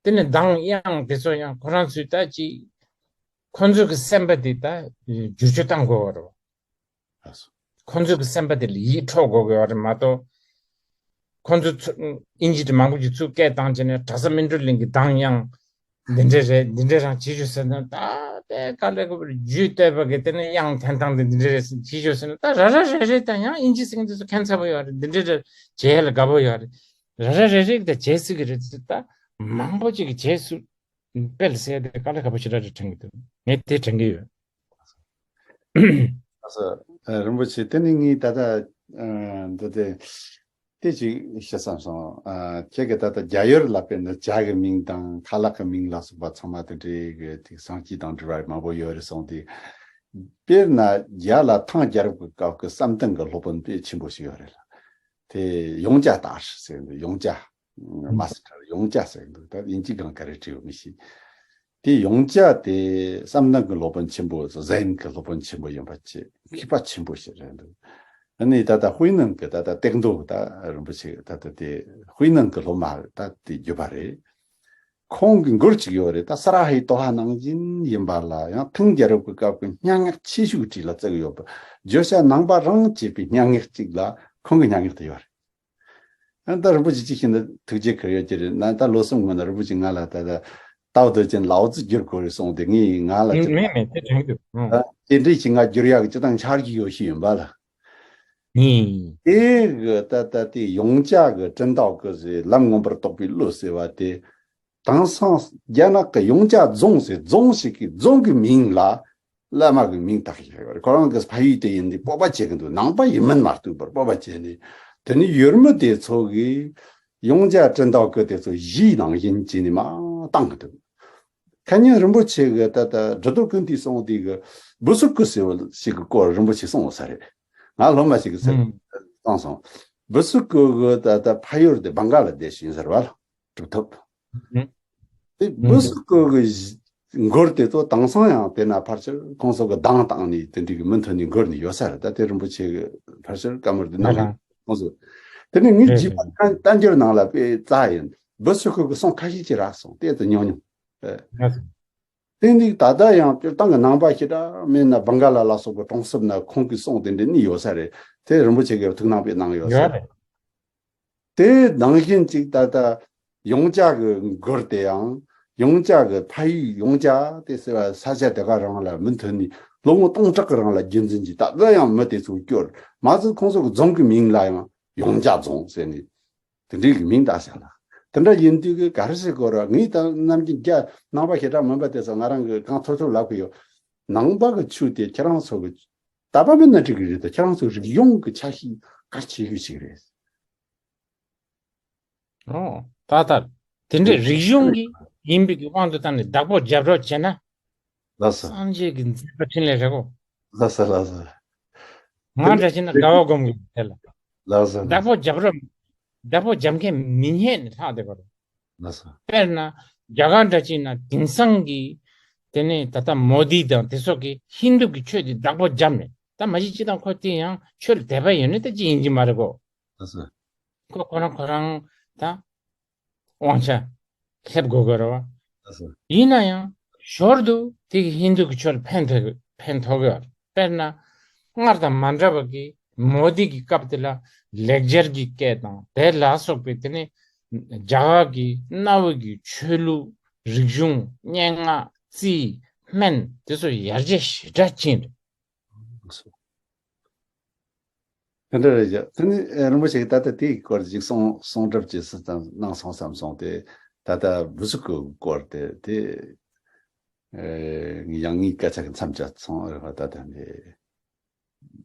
དེ་ནས་གདངས་དབྱངས་དེ་ཚོ་ཡང་ཁོ་རང་ཚོའི་ད་ཅིག་ཁོ་ཚོ་གི་སེམས་པ་དེ་ད་བསྒྱུར་བཅོས་བཏང་དགོས་པ་རེད། ལགས་སོ། ཁོ་ཚོ་གི་སེམས་པ་དེ་ལ་ཡིད་འཕྲོག་དགོས་དགོས་པ་རེད་མ་གཏོགས། ཁོ་ཚོ་ཚུར་ཨིན་ཇི་དེ་མང་པོ་ཅིག་ཚུར་སྐད་བཏང་བྱས་ནས་གྲྭ་ས་སྨིན་གྲོལ་གླིང་གི་གདངས་དབྱངས་འདི་འདྲས་རེད། འདི་འདྲས་རང་བྱེད་ཤོག་ཟེར་ན། ད་དེ་དཀའ་ལས་ཁག་པོ་རེད། རྒྱུད་སྟོད་པ་གི་དེ་ནས་དབྱངས་འཐེན་སྟངས་དེ་འདི་འདྲས་རེད་ཟེར་བྱེད་ཤོག་ཟེར་ན། ད་ར་ར་རེ་རེ་དང་ཡང་ཨིན་ཇི་ཟེར་མཁན་དེ་ཚོ་ཁྱད་མཚར་པོ་ཡོད་རེད། འདི་འདྲས་རེ་བྱེད་ཡ་ལ་དགའ་པོ་ཡོད་རེད། ར་ར་རེ་རེ་གི་ད་བྱེད་སྲིད་གི་རེད། ད་མང་པོ་ཅིག་གི་བྱེད་སྲིད། དཔེ་ལ་གསལ་ཏེ་དཀའ་ལས་ཁག་པོ་ཞེ་དྲག་རེད་དྲན་གྱི་འདུག་ངས་དེ་དྲན་གྱི་ཡོད། ལགས་སོ། ཨ། རིན་པོ་ཆེ། དེ་ནི་ངས་ད་ལྟ། ཨ། འདི་དེ་དེ་ཅིག་བཤད་བསམ་སོང་། ཨ། ཁྱེད་ཀྱིས་ད་ལྟ་རྒྱ་ཡོལ་ལ་དཔེར་ན་བྱ་གི་མིང་དང་ཁ་ལག་གི་མིང་ལ་སོགས་པ་ཚང་མ་དེ་འདྲའི་གི་ཐིག་སང་སྐྱིད་དང་འབྲེལ་བ་མང་པོ་ཡོད་རེད་གསུངས་ཏེ། དཔེར་ན་རྒྱ་ལ་ཐང་རྒྱལ་རབས་ཀྱི་སྐབས་ཀྱི་བསམ་གཏན་གྱི་སློབ་དཔོན་དཔེ་ཆེན་པོ་ཞིག་ཡོད་རེད་ལ། དེ་ཡོངས་རྒྱ་དར་ཟེར་འདུག་ཡོངས་རྒྱ། མ་སི་ཊར་ཡོངས་རྒྱ་ཟེར་འདུག་ད་དབྱིན་ཇི་སྒང་ག་རེ་བྲིས་ཡོད་མི་ཤེས། དེ་ཡོངས་རྒྱ་དེ་བསམ་གཏན་གྱི་སློབ་དཔོན་ཆེན་པོ། ཟེན་གྱི་སློབ་དཔོན་ཆེན་པོ་ཡིན་པ་བྱས། མཁས་པ་ཆེན་པོ་ཞིག་རེད་འདུག་ཨ་ནི་ད་ལྟ་ཧུའེ་ནན་གྱི་ད་ལྟ་སྟེགས་མདོ། ད་རིན་པོ་ཆེ་ད་ལྟ་དེ་ཧུའེ་ནན་གྱི་སློབ་མ་ད་དེ་བརྒྱུད་པ་རེད། ཁོང་གི་མགུར་གཅིག་ཡོད་རེད། ད་ས་ར་ཧའི་དོ་ཧ་ནང་བཞིན་ཡིན་པ་ལ་ཡང་ཐང་རྒྱལ་རབས་ཀྱི་སྐབས་ཀྱི་སྙན་ངག་ཆེ་ཤོས་བྲིས་ལ་བརྩི་གི་ཡོད་པ། བརྗོད་བྱ་ནང་པ་རང་བྱས་པའི་སྙན་ངག་ཅིག་ལ་ཁོང་གི་སྙན་ངག་དེ་ཡོད་རེད། ཨ། ད་རིན་པོ་ཆེ་ཅིག་ཤེས་ན་ཐུགས་རྗེ་ཁེལ་ཡོད་ཀྱི་རེད། ན་ད་ལོ་གསུམ་སྔོན་ན་རིན་པོ་ཆེ་ང་ལ་ད་ད་ཏའོ་ཏེ་ཅིན་ལའོ་ཙི་བསྒྱུར་དགོས་རེད་གསུངས་ཏེ། ངས་ང་ལ་ཅིག་མེད་མེད་མེད། དེ་དྲན་གྱི་འདུག་ཨང་། ད་དེ་འདྲས་ཅིག་ང་བསྒྱུར་ཡག་གི་སྤྱིར་བཏང་འཆར་གཞི་ཡོད་ཤེས་ཡིན་པ་ལ། ཨང་། དེ་གི་ད་ད་དེ་ཡོངས་རྒྱ་གི་ཀྲིན་ཏའོ་ཀི་ཟེར། ལམ་མངོན་པར་རྟོགས་པའི་བློ་ཟེར་བ་དེ། དེང་སང་རྒྱ་ནག་གི་ཡོངས་རྒྱ་རྫོང་ཟེར། རྫོང་ཞིག་གི་རྫོང་གི་མིང་ལ་བླ་མ་གི་མིང་བཏགས་ཡོད་རེད། ཁོ་རང་གི་ཕ་ཡུལ་དེ་ཡིན་དུས་སྤོབས་པ་བྱེད་ཀྱི་འདུག་ནང་པ་ཡིན་མིན་མ་གཏོགས་པར་སྤོབས་པ་བྱས་ནས། དེ་ནས་ཡུལ་མི་དེ་ཚོ་གིས་ཡོངས་རྒྱ་ཀྲིན་ཏའོ་ཀི་དེ་ཚོ་གཞིས་ནང་བཞིན་བྱས་ནས་མར་བཏང་གི་འདུག་ཁ་ཉིན་རིན་པོ་ཆེ་གི་ད་ལྟ་འབྲི་རྡོར་ཀུན་ཏུ་གསུངས་དེ་གི་བུ་སུ་ཀུ་ཟེར་བ་ཞིག་གི་སྐོར་རིན་པོ་ཆེ་གསུངས་ཡོད་ས་རེད། ང་སློབ་མ་ཞིག་གིས་ཟེར་ཨང་གསུངས་སོང་། བུ་སུ་ཀུ་གི་ད་ལྟ་ཕ་ཡུལ་དེ་བང་ག་ལ་དེ་ཤི་ཡིན་ཟེར་བ་ལ། གྲུབ་ཐོབ། ཨང་། དེ་ཨང་། བུ་སུ་ཀུ་གི་མགུར་དེ་ཚོ་དེང་སང་ཡང་དེ་ན་ཕལ་ཆེར་ཁོང་ཚོ་གི་གདངས་བཏང་ནས་དེ་འདྲའི་གི་མུ་མཐུད་ནས་མགུར་ནས་ཡོད་ས་རེད། ད་དེ་རིན་པོ་ཆེ་གི་ཕལ་ཆེར་བཀའ་མོལ་དེ་གནང་ཡོད། ཁོང་ཚོ། དེ་ནས་ངའི་རྗེས་མ་བསྟན་འགྱུར་ནང་ལ་དཔེ་རྩ་ཡིན། བུ་སུ་ཀུ་གི་གསུང་ཁ་ཤས་ཅིག་རག་སོང་། དེ་ཚོ་ཉུང་ཉུང་། ཨེ། དེ་འདི་ད་ལྟ་ཡང་སྤྱིར་བཏང་གི་ནང་པ་ཞེ་དྲག་མིན་ན་བང་ག་ལ་ལ་སོགས་པའི་གྲོང་གསེབ་ན་ཁོང་གི་གསུང་དེ་འདྲ་གཉིས་ཡོད་ས་རེད། དེ་རིན་པོ་ཆེ་གིས་ཐུགས་སྣང་དཔེ་གནང་ཡོད་ས་ཡོད་རེད། རེད། དེ་ནང་བཞིན་ཅིག་ད་ལྟ་ཡོངས་རྒྱ་གི་མགུར་དེ་ཡང་ཡོངས་རྒྱ་གི་ཕ་ཡུལ་ཡོངས་རྒྱ་དེ་ཟེར་བ་ས་ཆ་དེ་ག་རང་ལ་མུ་མཐུད་ནས་ལོ་ངོ་སྟོང་ཕྲག་གི་རིང་ལ་རྒྱུན་འཛིན་གྱིས་ད་ལྟ་ཡང་མི་དེ་ཚོ་སྐྱོར་མ་ཟད་ཁོང་ཚོ་གི་རྫོང་གི་མིང་ལ་ཡང་ཡོངས་རྒྱ་རྫོང་ཟེར་ནས། དེ་འདྲའི་གི་མིང་བཏགས་བཞག་ལ། དེ་འདྲ་ཡིན་དུས་གི་ག་རེ་ཟེར་དགོས་ར། ངས་ད་ནམ་རྒྱུན་རྒྱ་ནང་པ་ཞེ་དྲག་མིན་པ་དེ་ཚོ་ང་རང་གི་གང་ཐུབ་ཐུབ་ལབ་གི་ཡོད། ནང་པ་གི་ཆོས་དེ་ཁྱེད་རང་ཚོ་གི་དད་པ་མིན་ན་འགྲིག་གི་རེད་དོ། ཁྱེད་རང་ཚོ་རིག་གཞུང་གི་ཆ་ཤས་གལ་ཆེ་ཤོས་ཤིག་རེད། ཨོ། ད་ལྟ་དེ་འདྲའི་རིག་གཞུང་གི་ཡིན་པའི་གི་དབང་དུ་བཏང་ནས་བདག་པོ་རྒྱབ་རོགས་བྱས་ན། ལགས་སོ། སངས་རྒྱས་ཀྱི་མཛད་པ་འཕྲིན་ལས་རེད་གོ། ལགས་སོ་ལགས་སོ། ང་འདྲ་བྱས་ན་དགའ་བ་སྒོམ་གྱི་དེ་ལ། ལགས་སོ། བདག་པོ་རྒྱབ་རོགས། བདག་པོ་རྒྱབ་མཁན་མི་རྙེད་ནས་ལྷག་བསྡད་པ་རེད། ལགས་སོ། དཔེར་ན་རྒྱ་གར་འདྲ་བྱས་ན་དེང་སང་གི་དེ་ནས་ད་ལྟ་མོ་དི་དང་དེ་ཚོ་གིས་ཧིན་དུ་གི་ཆོས་དེ་བདག་པོ་རྒྱབ་ནས། ད་མ་གཞི་སྤྱིར་བཏང་ཁོ་དེ་ཡང་ཆོས་ལ་དད་པ་ཡོད་ནི་ད་ཅི་ཡིན་གྱི་མ་རེད་གོ། ལགས་སོ། ཁོ་ཁོ་རང་ཁོ་རང་ད། དབང་ཆ། ཐེབས་དགོས་ཀྱི་རེད་བ། ཡིན་ན་ཡང་ཞོར་དུ་དེ་གི་ཧིན་དུ་གི་ཆོས་ལ་ཕན་ཐོགས་ཕན་ཐོགས་ཀྱི་ཡོད་རེད། དཔེར་ན་སྔར་དང་མ་འདྲ་བ་གི་མོ་དི་གི་སྐབས་དེ་ལ་ལེགས་སྦྱར་གྱི་སྐད་དང་དེ་ལ་སོགས་པའི་དེ་ནི་རྒྱ་གར་གྱི་གནའ་བོའི་གི་ཆོས་ལུགས། རིག་གཞུང་། སྙན་ངག་རྩིས། སྨན་དེ་ཚོ་ཡར་རྒྱས་ཞེ་དྲག་ཕྱིན་རེད། དེ་འདྲ་རེད་ཀྱང་། དེ་ནི་ཨེ་རིན་པོ་ཆེ་གིས་ད་ལྟ་དེའི་སྐོར་ཅིག་གསུང་གསུང་གྲབས་ཅིག་སུ་ཙམ་གནང་སོང་བསམ་སོང་སྟེ། ད་ལྟ་བུ་སུ་ཀོ་སྐོར་དེ་དེ་ཨེ་ཡང་ངའི་སྐད་ཆ་གི་མཚམས་བཅད་སོང་རེད་པ། ད་ལྟ་འདི་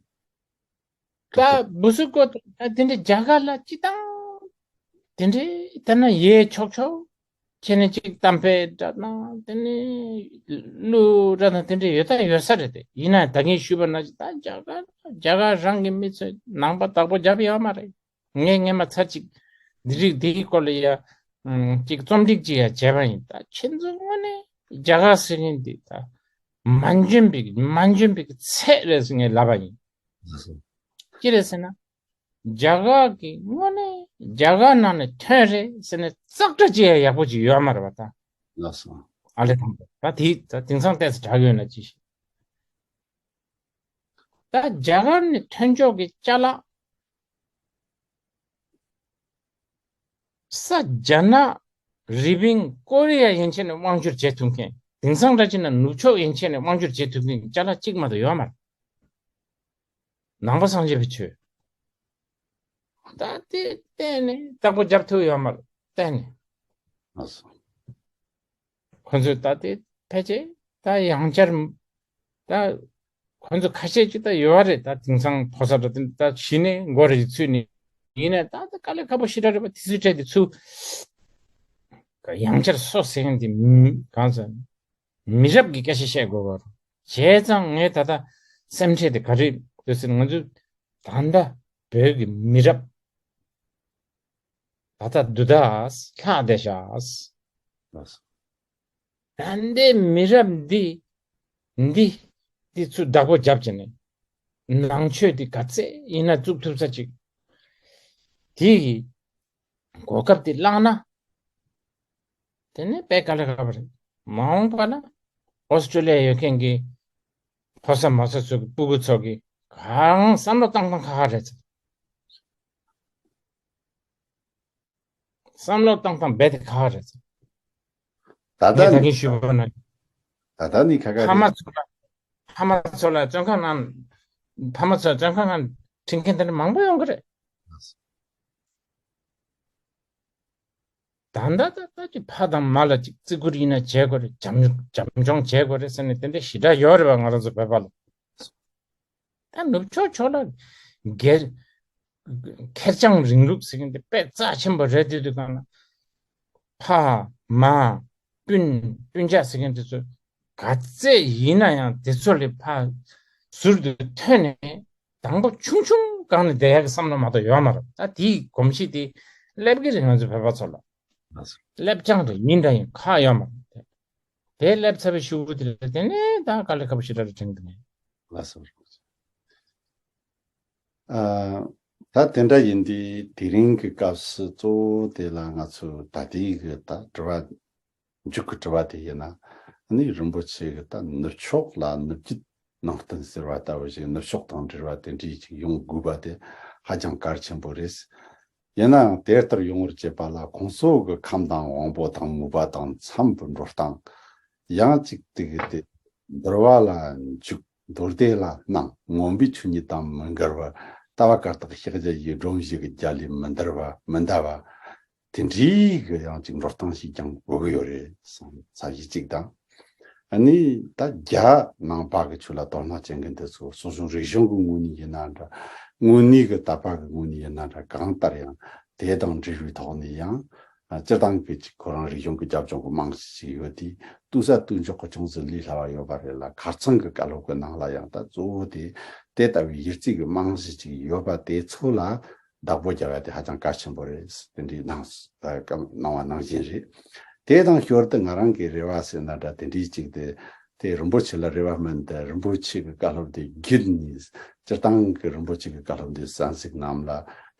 ད་བུ་སུ་ཀོ་ད་དེ་འདྲའི་རྒྱ་གར་ལ་སྤྱི་བཏང་དེ་འདྲའི་ད་ན་ཡེ་ཆོག་ཆོག་ཁྱེད་ནི་གཅིག་གཏམ་དཔེ་འདྲ་དང་དེ་ནི་གླུ་འདྲ་དང་དེ་འདྲ་ཡོད་ད་ཡོད་ས་རེད་དེ། ཡིན་ན་ད་གིན་ཞུས་པ་ནང་བཞིན་ད་རྒྱ་གར་རྒྱ་གར་རང་གི་མི་ཚོས་ནང་པ་བདག་པོ་རྒྱབ་ཡོད་མ་རེད། ངས་སྔས་མ་ཚར་གཅིག་འདི་རིགས་འདིའི་སྐོར་ལ་ཡ་ཨམ་གཅིག་རྩོམ་སྒྲིག་ཅིག་ཡ་བྱས་པ་ཡིན། ད་ཁྱེད་ཚོ་དངོས་གནས་རྒྱ་གར་ཟེར་མཁན་འདི་ད་མ་འཇོན་པའི་མ་འཇོན་པའི་ཚད་རེད་ཟེར་ངས་ལབ་པ་ཡིན། ཅི་རེད་ཟེར་ན། རྒྱ་གར་གྱི་དངོས་གནས་རྒྱ་གར་ནང་ནས་ཐོན་རེད་ཟེར་ནས་ཙག་སྒྲ་ཅིག་ཡང་ཡག་པོ་ཅིག་ཡོད་མ་རེད་བ་ད། ལགས་སོ། ཨ་ལེ་དང་པོ་ད་དེ་ད་དེང་སང་ཏོག་ཙམ་དྲག་ཡོད་ན་ཅི་ཞིག་ད་རྒྱ་གར་ནས་ཐོན་ཆོག་གི་ཅ་ལག་ས་རྒྱ་ནག་རི་པིན་ཀོ་རི་ཡ་ཡན་ཆད་ནས་དབང་སྒྱུར་བྱེད་ཐུབ་མཁན། དེང་སང་འདྲ་ཅིག་ན་ནུབ་ཕྱོགས་ཡན་ཆད་ནས་དབང་སྒྱུར་བྱེད་ཐུབ་མཁན་ཅ་ལག་གཅིག་མ་གཏོགས་ཡོད་མ་རེད། ནང་པ་སངས་རྒྱས་པའི་ཆོས། ད་དེ་གཏན་ནས་བདག་པོ་རྒྱབ་ཐུབ་ཡོད་མ་རེད་གཏན་ནས། ལགས་སོ། ཁོ་ཚོས་ད་དེ་ཕལ་ཆེར་ད་ཡང་བསྐྱར་ད་ཁོ་ཚོ་ཁ་ཤས་ཅིག་ད་ཡོད་རེད། ད་དེང་སང་ཕོ་གསར་འདྲ་དེ་ད་གཞི་ནས་མགོ་རེ་ཚུད་ནས་ཡིན་ནའི་ད་ད་དཀའ་ལས་ཁག་པོ་ཞེ་དྲག་རེད་པ། དེ་ཚོའི་གྲས་དེ་ཚུར་ཡང་བསྐྱར་གསོ་ཟེར་མཁན་དེ་མི་གང་ཟེར། མི་རབས་ཀྱི་སྐད་ཆ་བཤད་དགོས་པ་རེད། བྱས་ཙང་ངས་ད་ལྟ་སེམས་ཁྲལ་དེ་ག་རེ་འདུག་ཟེར་ན། ང་ཚོ་ད་ལྟ་བོད་ཀྱི་མི་རབས་ད་ལྟ་འདུག་ད་ལྷག་བསྡད་ཤག་ད་ལྟའི་མི་རབས་འདི་འདི་འདི་ཚུར་བདག་པོ་རྒྱབ་བྱས་ནས་ནང་ཆོས་འདི་ག་ཚད་ཡིན་ན་བཙུགས་ཐུབ་ས་ཅིག་དེ་ཡི་གོ་སྐབས་དེ་བླངས་ན། དེ་ནི་དཔེ་དཀའ་ལས་ཁག་པོ་རེད། མ་འོངས་པ་ན་ཨོ་སི་ཀྲོ་ལི་ཡ་ཡོད་མཁན་གྱི་ཕོ་གསར་མོ་གསར་ཚོ་གི་སྤུ་གུ་ཚོ་གི་གང་བསམ་བློ་བཏང་སྟངས་ཁག་ཁག་རེད་ཟེར། བསམ་བློ་བཏང་སྟངས་རྦད་དེ་ཁག་ཁག་རེད་ཟེར། ད་ངས་ད་ལྟ་ནི་གིན་ཞུས་པ་ན་ད་ལྟ་ནི་ཁ་ཁ་ཕ་རེད། མ་ཚོ་ལ་ཕ་མ་ཚོ་ལ་བཙོན་ཁང་ནང་ཕ་མ་ཚོ་བཙོན་ཁང་ནང་ཁྲིད་མཁན་དེ་འདྲ་མང་པོ་ཡོང་གི་རེད། ད་ལྟ་ད་ལྟ་ཀྱི་ཕ་དང་མ་ལ་ཅིག་བརྩི་བཀུར་ཡིན་ན་བྱེད་དགོས་རེད། བྱམས་བྱམས་སྐྱོང་བྱེད་དགོས་རེད་ཟེར་ནས་དེ་འདྲ་ཞེ་དྲག་ཡོད་རེད་བ། ང་རང་ཚོ་བོད་པ་ལ། ད་ནུབ་ཕྱོགས་ཕྱོགས་ལ་སྒེར་ཁེར་རྐྱང་རིང་ལུགས་ཟེར་མཁན་དེ་དཔེ་རྩ་ཆེན་པོ་རེད། དུས་དུས་གང་ལ་ཕ་མ་སྤུན་སྤུན་ཀྱག་ཟེར་མཁན་དེ་ཚོ་ག་ཚད་ཡིན་ན་ཡང་དེ་ཚོ་ལས་ཕར་ཟུར་དུ་ཐོན་ནས་དང་པོ་ཆུང་ཆུང་སྒང་ནས་བསྡད་ཡག་གི་བསམ་བློ་མ་གཏོགས་ཡོད་མ་རེད། ད་དེའི་གོམས་གཤིས་དེ་སླེབས་ཀྱི་རེད་ང་ཚོ་བོད་པ་ཚོ་ལ། སླེབས་རྐྱང་རེད། ཡིན་དང་ཡིན་ཁག་ཡོད་མ་རེད། དེ་སླེབས་ཚར་བའི་ཤུགས་དེ་ལ་བརྟེན་ནས་ད་དཀའ་ལས་ཁག་པོ་ཞེ་དྲག་རེད་དྲན་གི་འདུག་ལགས་སོ། ཨ། ད་དེ་འདྲ་ཡིན་དུས་དེ་རིང་གི་སྐབས་སུ་གཙོ་བོ་དེ་ལ་ང་ཚོས་ད་ལྟའི་གི་ད་དྲི་བ་མཇུག་གི་དྲི་བ་དེ་ཡིན་ན། ཨ་ནི་རིན་པོ་ཆེ་གི་ད་ནུབ་ཕྱོགས་ལ་ནུབ་རྒྱུད་ནང་བསྟན་ཟེར་བ་ལྟ་བུ་ཞིག་ནུབ་ཕྱོགས་དང་འབྲེལ་བ་དེ་འདྲ་ཞིག་ཡོང་དགོས་པ་དེ་ཧ་ཅང་གལ་ཆེན་པོ་རེད། ཡིན་ནའང་དེ་ལྟར་ཡོང་བར་བྱེད་པ་ལ་ཁོང་ཚོ་གི་ཁམས་དང་དབང་པོ་དང་མོས་པ་དང་འཚམས་པར་འགྲོ་སྟངས། ཡང་གཅིག་དེ་གི་དེ་འདུལ་བ་ལ་འཇུག་མདོ་སྡེ་ལ་སྣང་མངོན་པའི་ཆོས་ཉིད་དང་མི་འགལ་བར་ལྟ་བ་བཀའ་རྟགས་ཕྱག་རྒྱ་ཡི་སྒྲོམ་བཞི་གི་རྒྱ་ལས་མི་འདར་བ་མི་འདའ་བ། དེ་འདྲའི་གི་ཡང་ཅིག་འགྲོ་སྟངས་ཤིག་ཀྱང་དགོས་ཀྱི་ཡོད་རེད་བསམ་ས་གཞི་གཅིག་དང་། ཨ་ནི་ད་རྒྱ་ནང་པ་གི་ཆོས་ལ་དོ་སྣང་བྱེད་མཁན་དེ་ཚོ་སོ་སོའི་རིག་གཞུང་གི་ངོས་ནས་ཡིན་ན་འདྲ། དངོས་གནས་གི་དད་པ་གི་ངོས་ནས་ཡིན་ན་འདྲ། གང་ལྟར་ཡང་དེ་དང་འབྲེལ་བའི་ཐོག་ནས་ཡང་སྤྱིར་བཏང་གི་ཅིག་ཁོ་རང་རིག་གཞུང་གི་རྒྱབ་ལྗོངས་གི་རྨང་གཞི་ཞིག་ཡོད་དུས། ལྟོས་ས་ལྟོས་འཇོག་གི་ཅུང་ཟད་ལས་སླ་བ་ཡོད་པ་རེད་ལ། ཁ་རྩང་གི་བཀའ་སློབ་གི་ནང་ལ་ཡང་ད་གཙོ་བོ་དེ་དེ་ལྟ་བུའི་གཞི་རྩའི་གི་རྨང་གཞི་ཅིག་ཡོད་པ་དེ་ཚོ་ལ་བདག་པོ་རྒྱག་ཡ་དེ་ཧ་ཅང་གལ་ཆེན་པོ་རེད། དེ་འདྲའི་གནང་ཨ་གནང་བ་ནང་བཞིན་རེད། དེ་དང་ཞོར་དུ་ང་རང་གི་རེ་བ་ཟེར་ན་འདྲ། དེ་འདྲའི་ཅིག་དེ་དེ་རིན་པོ་ཆེ་ལ་རེ་བ་མིན་ཏེ། རིན་པོ་ཆེ་གི་བཀའ་སློབ་དེ་བརྒྱུད་ནས་སྤྱིར་བཏང་གི་རིན་པོ་ཆེ་གི་བཀའ་སློབ་དེ་གསན་གཟིགས་རྣམས་ལ་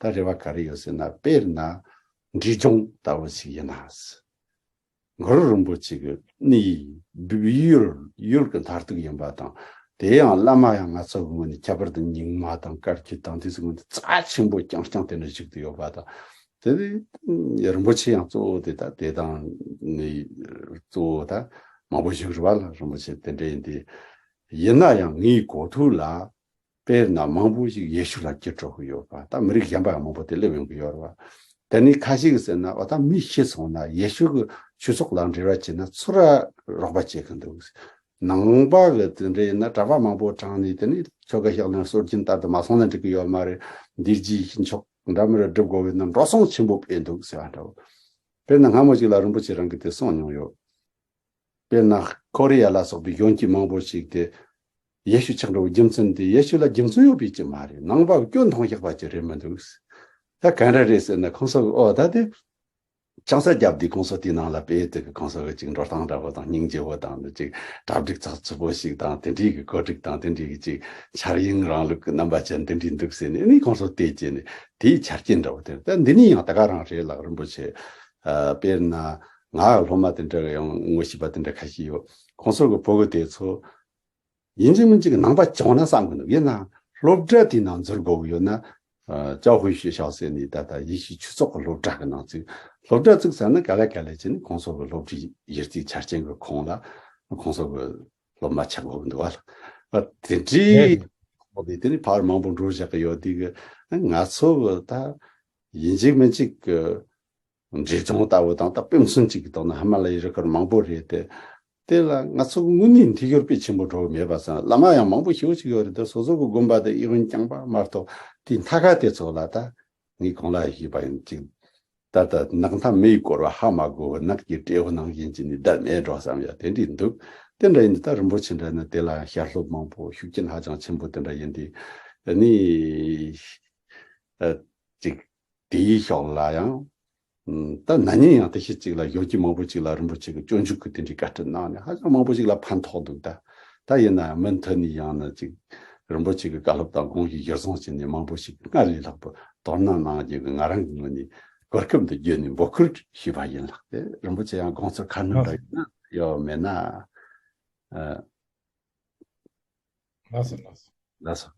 ད་རེ་བ་ག་རེ་ཡོད་ཟེར་ན། དཔེར་ན་འབྲས་ལྗོངས་ལྟ་བུ་ཞིག་ཡིན་ན། གུ་རུ་རིན་པོ་ཆེ་གི་གནས་ཡུལ་ཡུལ་གི་མཐར་ཐུག་ཡིན་པ་དང་། དེ་ཡང་བླ་མ་ཡང་ང་ཚོ་གི་ངོས་ནས་ཁྱད་པར་དུ་རྙིང་མ་དང་བཀའ་བརྒྱུད་དང་དེ་ཚོའི་ངོས་ནས་རྩ་ཆེན་པོ་རྐྱང་རྐྱང་དེ་འདྲ་བཞུགས་ཏེ་ཡོད་པ་དང་། དེ་ནས་རིན་པོ་ཆེ་ཡང་གཙོ་བོ་དེ་ད་དེ་དང་ནི་གཙོ་བོ་ད་མང་པོ་བཞུགས་རེད་བ་ལ། རིན་པོ་ཆེ་དེ་འདྲ་ཡིན་དུས། ཡིན་ན་ཡང་ངའི་གོ་ཐོས་ལ་དཔེར་ན་མང་པོ་ཞིག་ཡེ་ཤུ་ལ་གྱུར་འགྲོ་གི་ཡོད་པ། ད་མི་རིགས་གཞན་པ་ཡང་མང་པོ་དེ་སླེབས་ཡོང་གི་ཡོད་རེད་བ། དེ་ནས་ཁ་ཤས་ཀྱིས་ཟེར་ན་འོ་ད་མི་ཤི་སོང་ན་ཡེ་ཤུ་གི་ཆོས་ཚོགས་ལ་འབྲེལ་བ་བྱས་ན་ཚུར་ར་རོགས་པ་བྱེད་གི་འདུག། ནང་པ་གི་དེ་འདྲ་ཡིན་ན་གྲྭ་པ་མང་པོ་དྲངས་ནས་དེ་ནས་ཆོ་ག་ཞག་ལ་སྲོལ་རྒྱུན་ལྟར་དུ་མ་སོང་ན་འགྲིག་གི་ཡོད་མ་རེད། འདིར་གྱི་ཤིང་ཆོག་འདྲ་མི་རེ་སྒྲུབ་དགོས་པའི་ནང་འགྲོ་སོང་ཆེན་པོ་སྤྲད་འདུག་ཟེར་བ་འདྲ་བོ། དཔེར་ན་སྔ་མོ་ཞིག་ལ་རིན་པོ་ཆེ་རང་གིས་དེ་གསུངས་མྱོང་ཡོད། དཔེར་ན་ཀོ་རི་ཡ་ལ་སོགས་པའི་གཞོན་སྐྱེས་མང་པོ་ཞིག་དེ་ཡེ་ཤུ་ཆགས་འགྲོ་བའི་རྒྱུ་མཚན་དེ་ཡེ་ཤུ་ལ་རྒྱུ་མཚན་ཡོད་པའི་ཅིག་མ་རེད། ནང་པ་སྐྱོན་མཐོང་བཞག་པ་ཅིག་རེད་མི་འདུག། ད་ག་འདྲ་རེད་ཟེར་ན་ཁོང་ཚོ་གི་ཨོ་ད་དེ་ཆང་ས་བརྒྱབ་དུས་ཁོང་ཚོ་དེའི་ནང་ལ་དཔེ་དེ་གི་ཁོང་ཚོ་གི་ཅིག་འགྲོ་སྟངས་འདྲ་པོ་དང་སྙིང་རྗེ་བོ་དང་ཅིག་གྲ་སྒྲིག་ཚགས་ཚུད་པོ་ཞིག་དང་དེ་འདྲའི་གི་བཀོད་སྒྲིག་དང་དེ་འདྲའི་གི་ཅིག་འཆར་ཡན་རིང་ལུགས་ཀྱི་རྣམ་པ་ཅན་དེ་འདྲའི་འདུག་ཟེར་ནས་ཨ་ནི་ཁོང་ཚོ་དེ་བྱས་ནས་དེའི་ཆ་རྐྱེན་འདྲ་བོ་དེ་ད་འདི་ནི་ཡང་ད་ག་རང་རེད་ལགས། རིན་པོ་ཆེ་ཨ་དཔེར་ན་ང་སློབ་མ་དེ་འདྲ་གི་ཡང་ངོ་ཤེས་པ་དེ་འདྲ་ཁ་ཤས་ཡོད། ཁོང་ཚོ་གི་བོད་གི་དེ་ཚོ་ཡིན་གཅིག་མིན་གཅིག་གི་ནང་པ་བྱུང་ན་བསམ་གི་འདུག། ཡིན་ནའང་སློབ་གྲྭ་དེའི་ནང་འཛུལ་དགོས་ཀྱི་ཡོད་ན་ཨ་ཅའོ་ཧུའེ་学校ཟེར་ནས་ད་ལྟ་ཡེ་ཤུའི་ཆོས་ཚོགས་ཀྱི་སློབ་གྲྭ་གི་ནང་ཚུད། སློབ་གྲྭ་བཙུགས་ཚར་ན་ག་ལེ་ག་ལེ་བྱས་ནས་ཁོང་ཚོ་གི་སློབ་གྲྭའི་གཞི་རྩའི་ཆ་རྐྱེན་གྱི་ཁོངས་ལ་ཁོང་ཚོ་གི་སློབ་མ་ཆགས་དགོས་ཀྱི་འདུག་བ་ལ། དེ་འདྲའི་ཐོག་ནས་དེ་ནི་ཕར་མང་པོ་འགྲོ་བཞག་གི་ཡོད་དུས་ཀྱི་ང་ཚོ་གི་ད་ཡིན་གཅིག་མིན་གཅིག་གི་འབྲས་ལྗོངས་ལྟ་བུ་དང་ད་དཔེ་མཚོན་གཅིག་གི་ཐོག་ན་ཧི་མ་ལ་ཡའི་རི་ཁར་མང་པོ་རེད་དེ། དེ་ལ་ང་ཚོ་དངོས་གནས་མཐུན་སྦྱོར་དཔེ་ཆེན་པོ་འགྲོ་གི་མེད་པ་ཙང་བླ་མ་ཡང་མང་པོ་ཞེ་པོ་ཅིག་ཡོད་རེད་དེ། སོ་སོ་གི་དགོན་པ་དེ་ཨི་ཝན་རྐྱང་པ་མ་གཏོགས་དེའི་མཐའ་ཁ་དེ་ཚོ་ལ་ད་ངས་གོང་ལ་ཞུས་པ་ཡིན་གཅིག། ད་ལྟ་ནགས་མཐའ་མེ་ཡིས་བསྐོར་བ་ཧ་མ་གོ་བར་ནགས་ཀྱི་སྤྲེའུ་ནང་བཞིན་གྱི་ནི་བསྡད་མེད་འགྲོ་བསམ་ཡ་དེ་འདྲ་འདུག། དེ་འདྲ་ཡིན་དུས་ད་རིན་པོ་ཆེ་འདྲ་ནི་དེ་ལ་ཞལ་སློབ་མང་པོ་ཤུགས་རྐྱེན་ཧ་ཅང་ཆེན་པོ་དེ་འདྲ་ཡིན་དུས་ནི་ཨ་ཅིག་དེའི་ཕྱོགས་ལ་ཡང་ད་ན་ནིང་ཡང་དེ་ཤེས་ཅིག་ལ་ཡོད་ཀྱི་མང་པོ་ཅིག་ལ་རིན་པོ་ཆེ་གི་སྤྱོད་འཇུག་གི་དེ་འདྲའི་བཀའ་ཁྲིད་གནང་ནས་ཧ་ཅང་མང་པོ་ཅིག་ལ་ཕན་ཐོགས་འདུག། ད་ད་ཡིན་ན་མུ་མཐུད་ནས་ཡང་ན་ཅིག་རིན་པོ་ཆེ་གི་བཀའ་སློབ་དང་དགོངས་གཞི་གཞིར་བཟུང་བྱས་ནས་མང་པོ་ཞིག་སྔར་ལས་ལྷག་པར་དོ་སྣང་གནང་རྒྱུ་གི་ང་རང་གི་ངོས་ནས་གོ་སྐབས་འདི་བརྒྱུད་ནས་འབོད་སྐུལ་ཞུས་པ་ཡིན་ལགས། དེ་རིན་པོ་ཆེ་ཡང་དགོངས་ཚུལ་ཁ་སྣོན་འདྲ་ཡོད་ན་ཡོད་མེད་ན། ཨ། ལགས་སོ་ལགས་སོ། ལགས་སོ།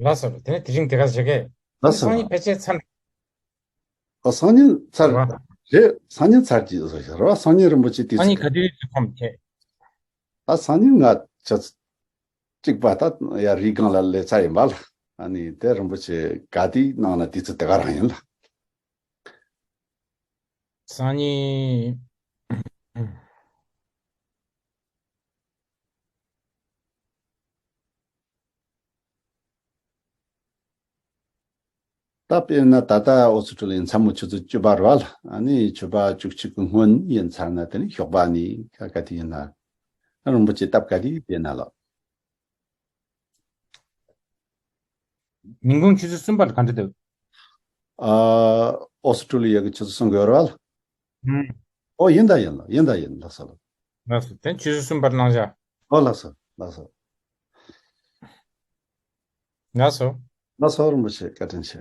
ལགས་སོ། དེ་ནས་དེ་རིང་དེ་ག་ཞིག་གས། ལགས་སོ། སང་ཉིན་ཕལ་ཆེར་ཚར། ཨ་སང་ཉིན་ཚར་རེད་བ། རེད། སང་ཉིན་ཚར་གྱི་བཟོ་ཞིག་རེད་བ། སང་ཉིན་རིན་པོ་ཆེ་དུས་སང་ཉིན་ཚོད་ག་དུས་ཚོད་ཁོམ་བྱས། ཨ་སང་ཉིན་ང་ཆ་ཚོད་གཅིག་པ་ད་ཡ་རི་སྒང་ལ་སླེབས་ཚར་ཡིན་པ་ལ། ཨ་ནི་དེ་རིན་པོ་ཆེ་ག་དུས་གནང་ན་དུས་ཚོད་དེ་ག་རང་ཡིན་ལ། སང་ཉིན། ད་དཔེར་ན་ད་ལྟ་ཨོ་སི་ཀྲུ་ལི་ཡའི་མཚན་མོ་ཆུ་ཚོད་བཅུ་པ་རེད་བ་ལ། ཨ་ནི་ཆུ་ཚོད་བཅུ་གཅིག་གི་སྔོན་ཡིན་ཚར་ན་དེ་ནི་ཞོགས་པ་ནི་ག་ག་དུས་ཡིན་ན། རིན་པོ་ཆེ་སྟབས་ག་དུས་བསྡད་ན་ལགས། ཉིན་གུང་ཆུ་ཚོད་གསུམ་པར་ག་འདྲ་འདུག། ཨ། ཨོ་སི་ཀྲུ་ལི་ཡ་གི་ཆུ་ཚོད་གསུམ་གི་ཡོད་རེད་བ་ལ། ཨུམ། ཨོ་ཡིན་ད་ཡིན་ལ་ཡིན་ད་ཡིན་ལགས་སོ་ལགས། ལགས་སོ། དེ་ཆུ་ཚོད་གསུམ་པར་གནང་བཞག། ཨོ་ལགས་སོ་ལགས་སོ། ལགས་སོ། ལགས་སོ་རིན་པོ་ཆེ་བཀའ་དྲིན་ཆེ།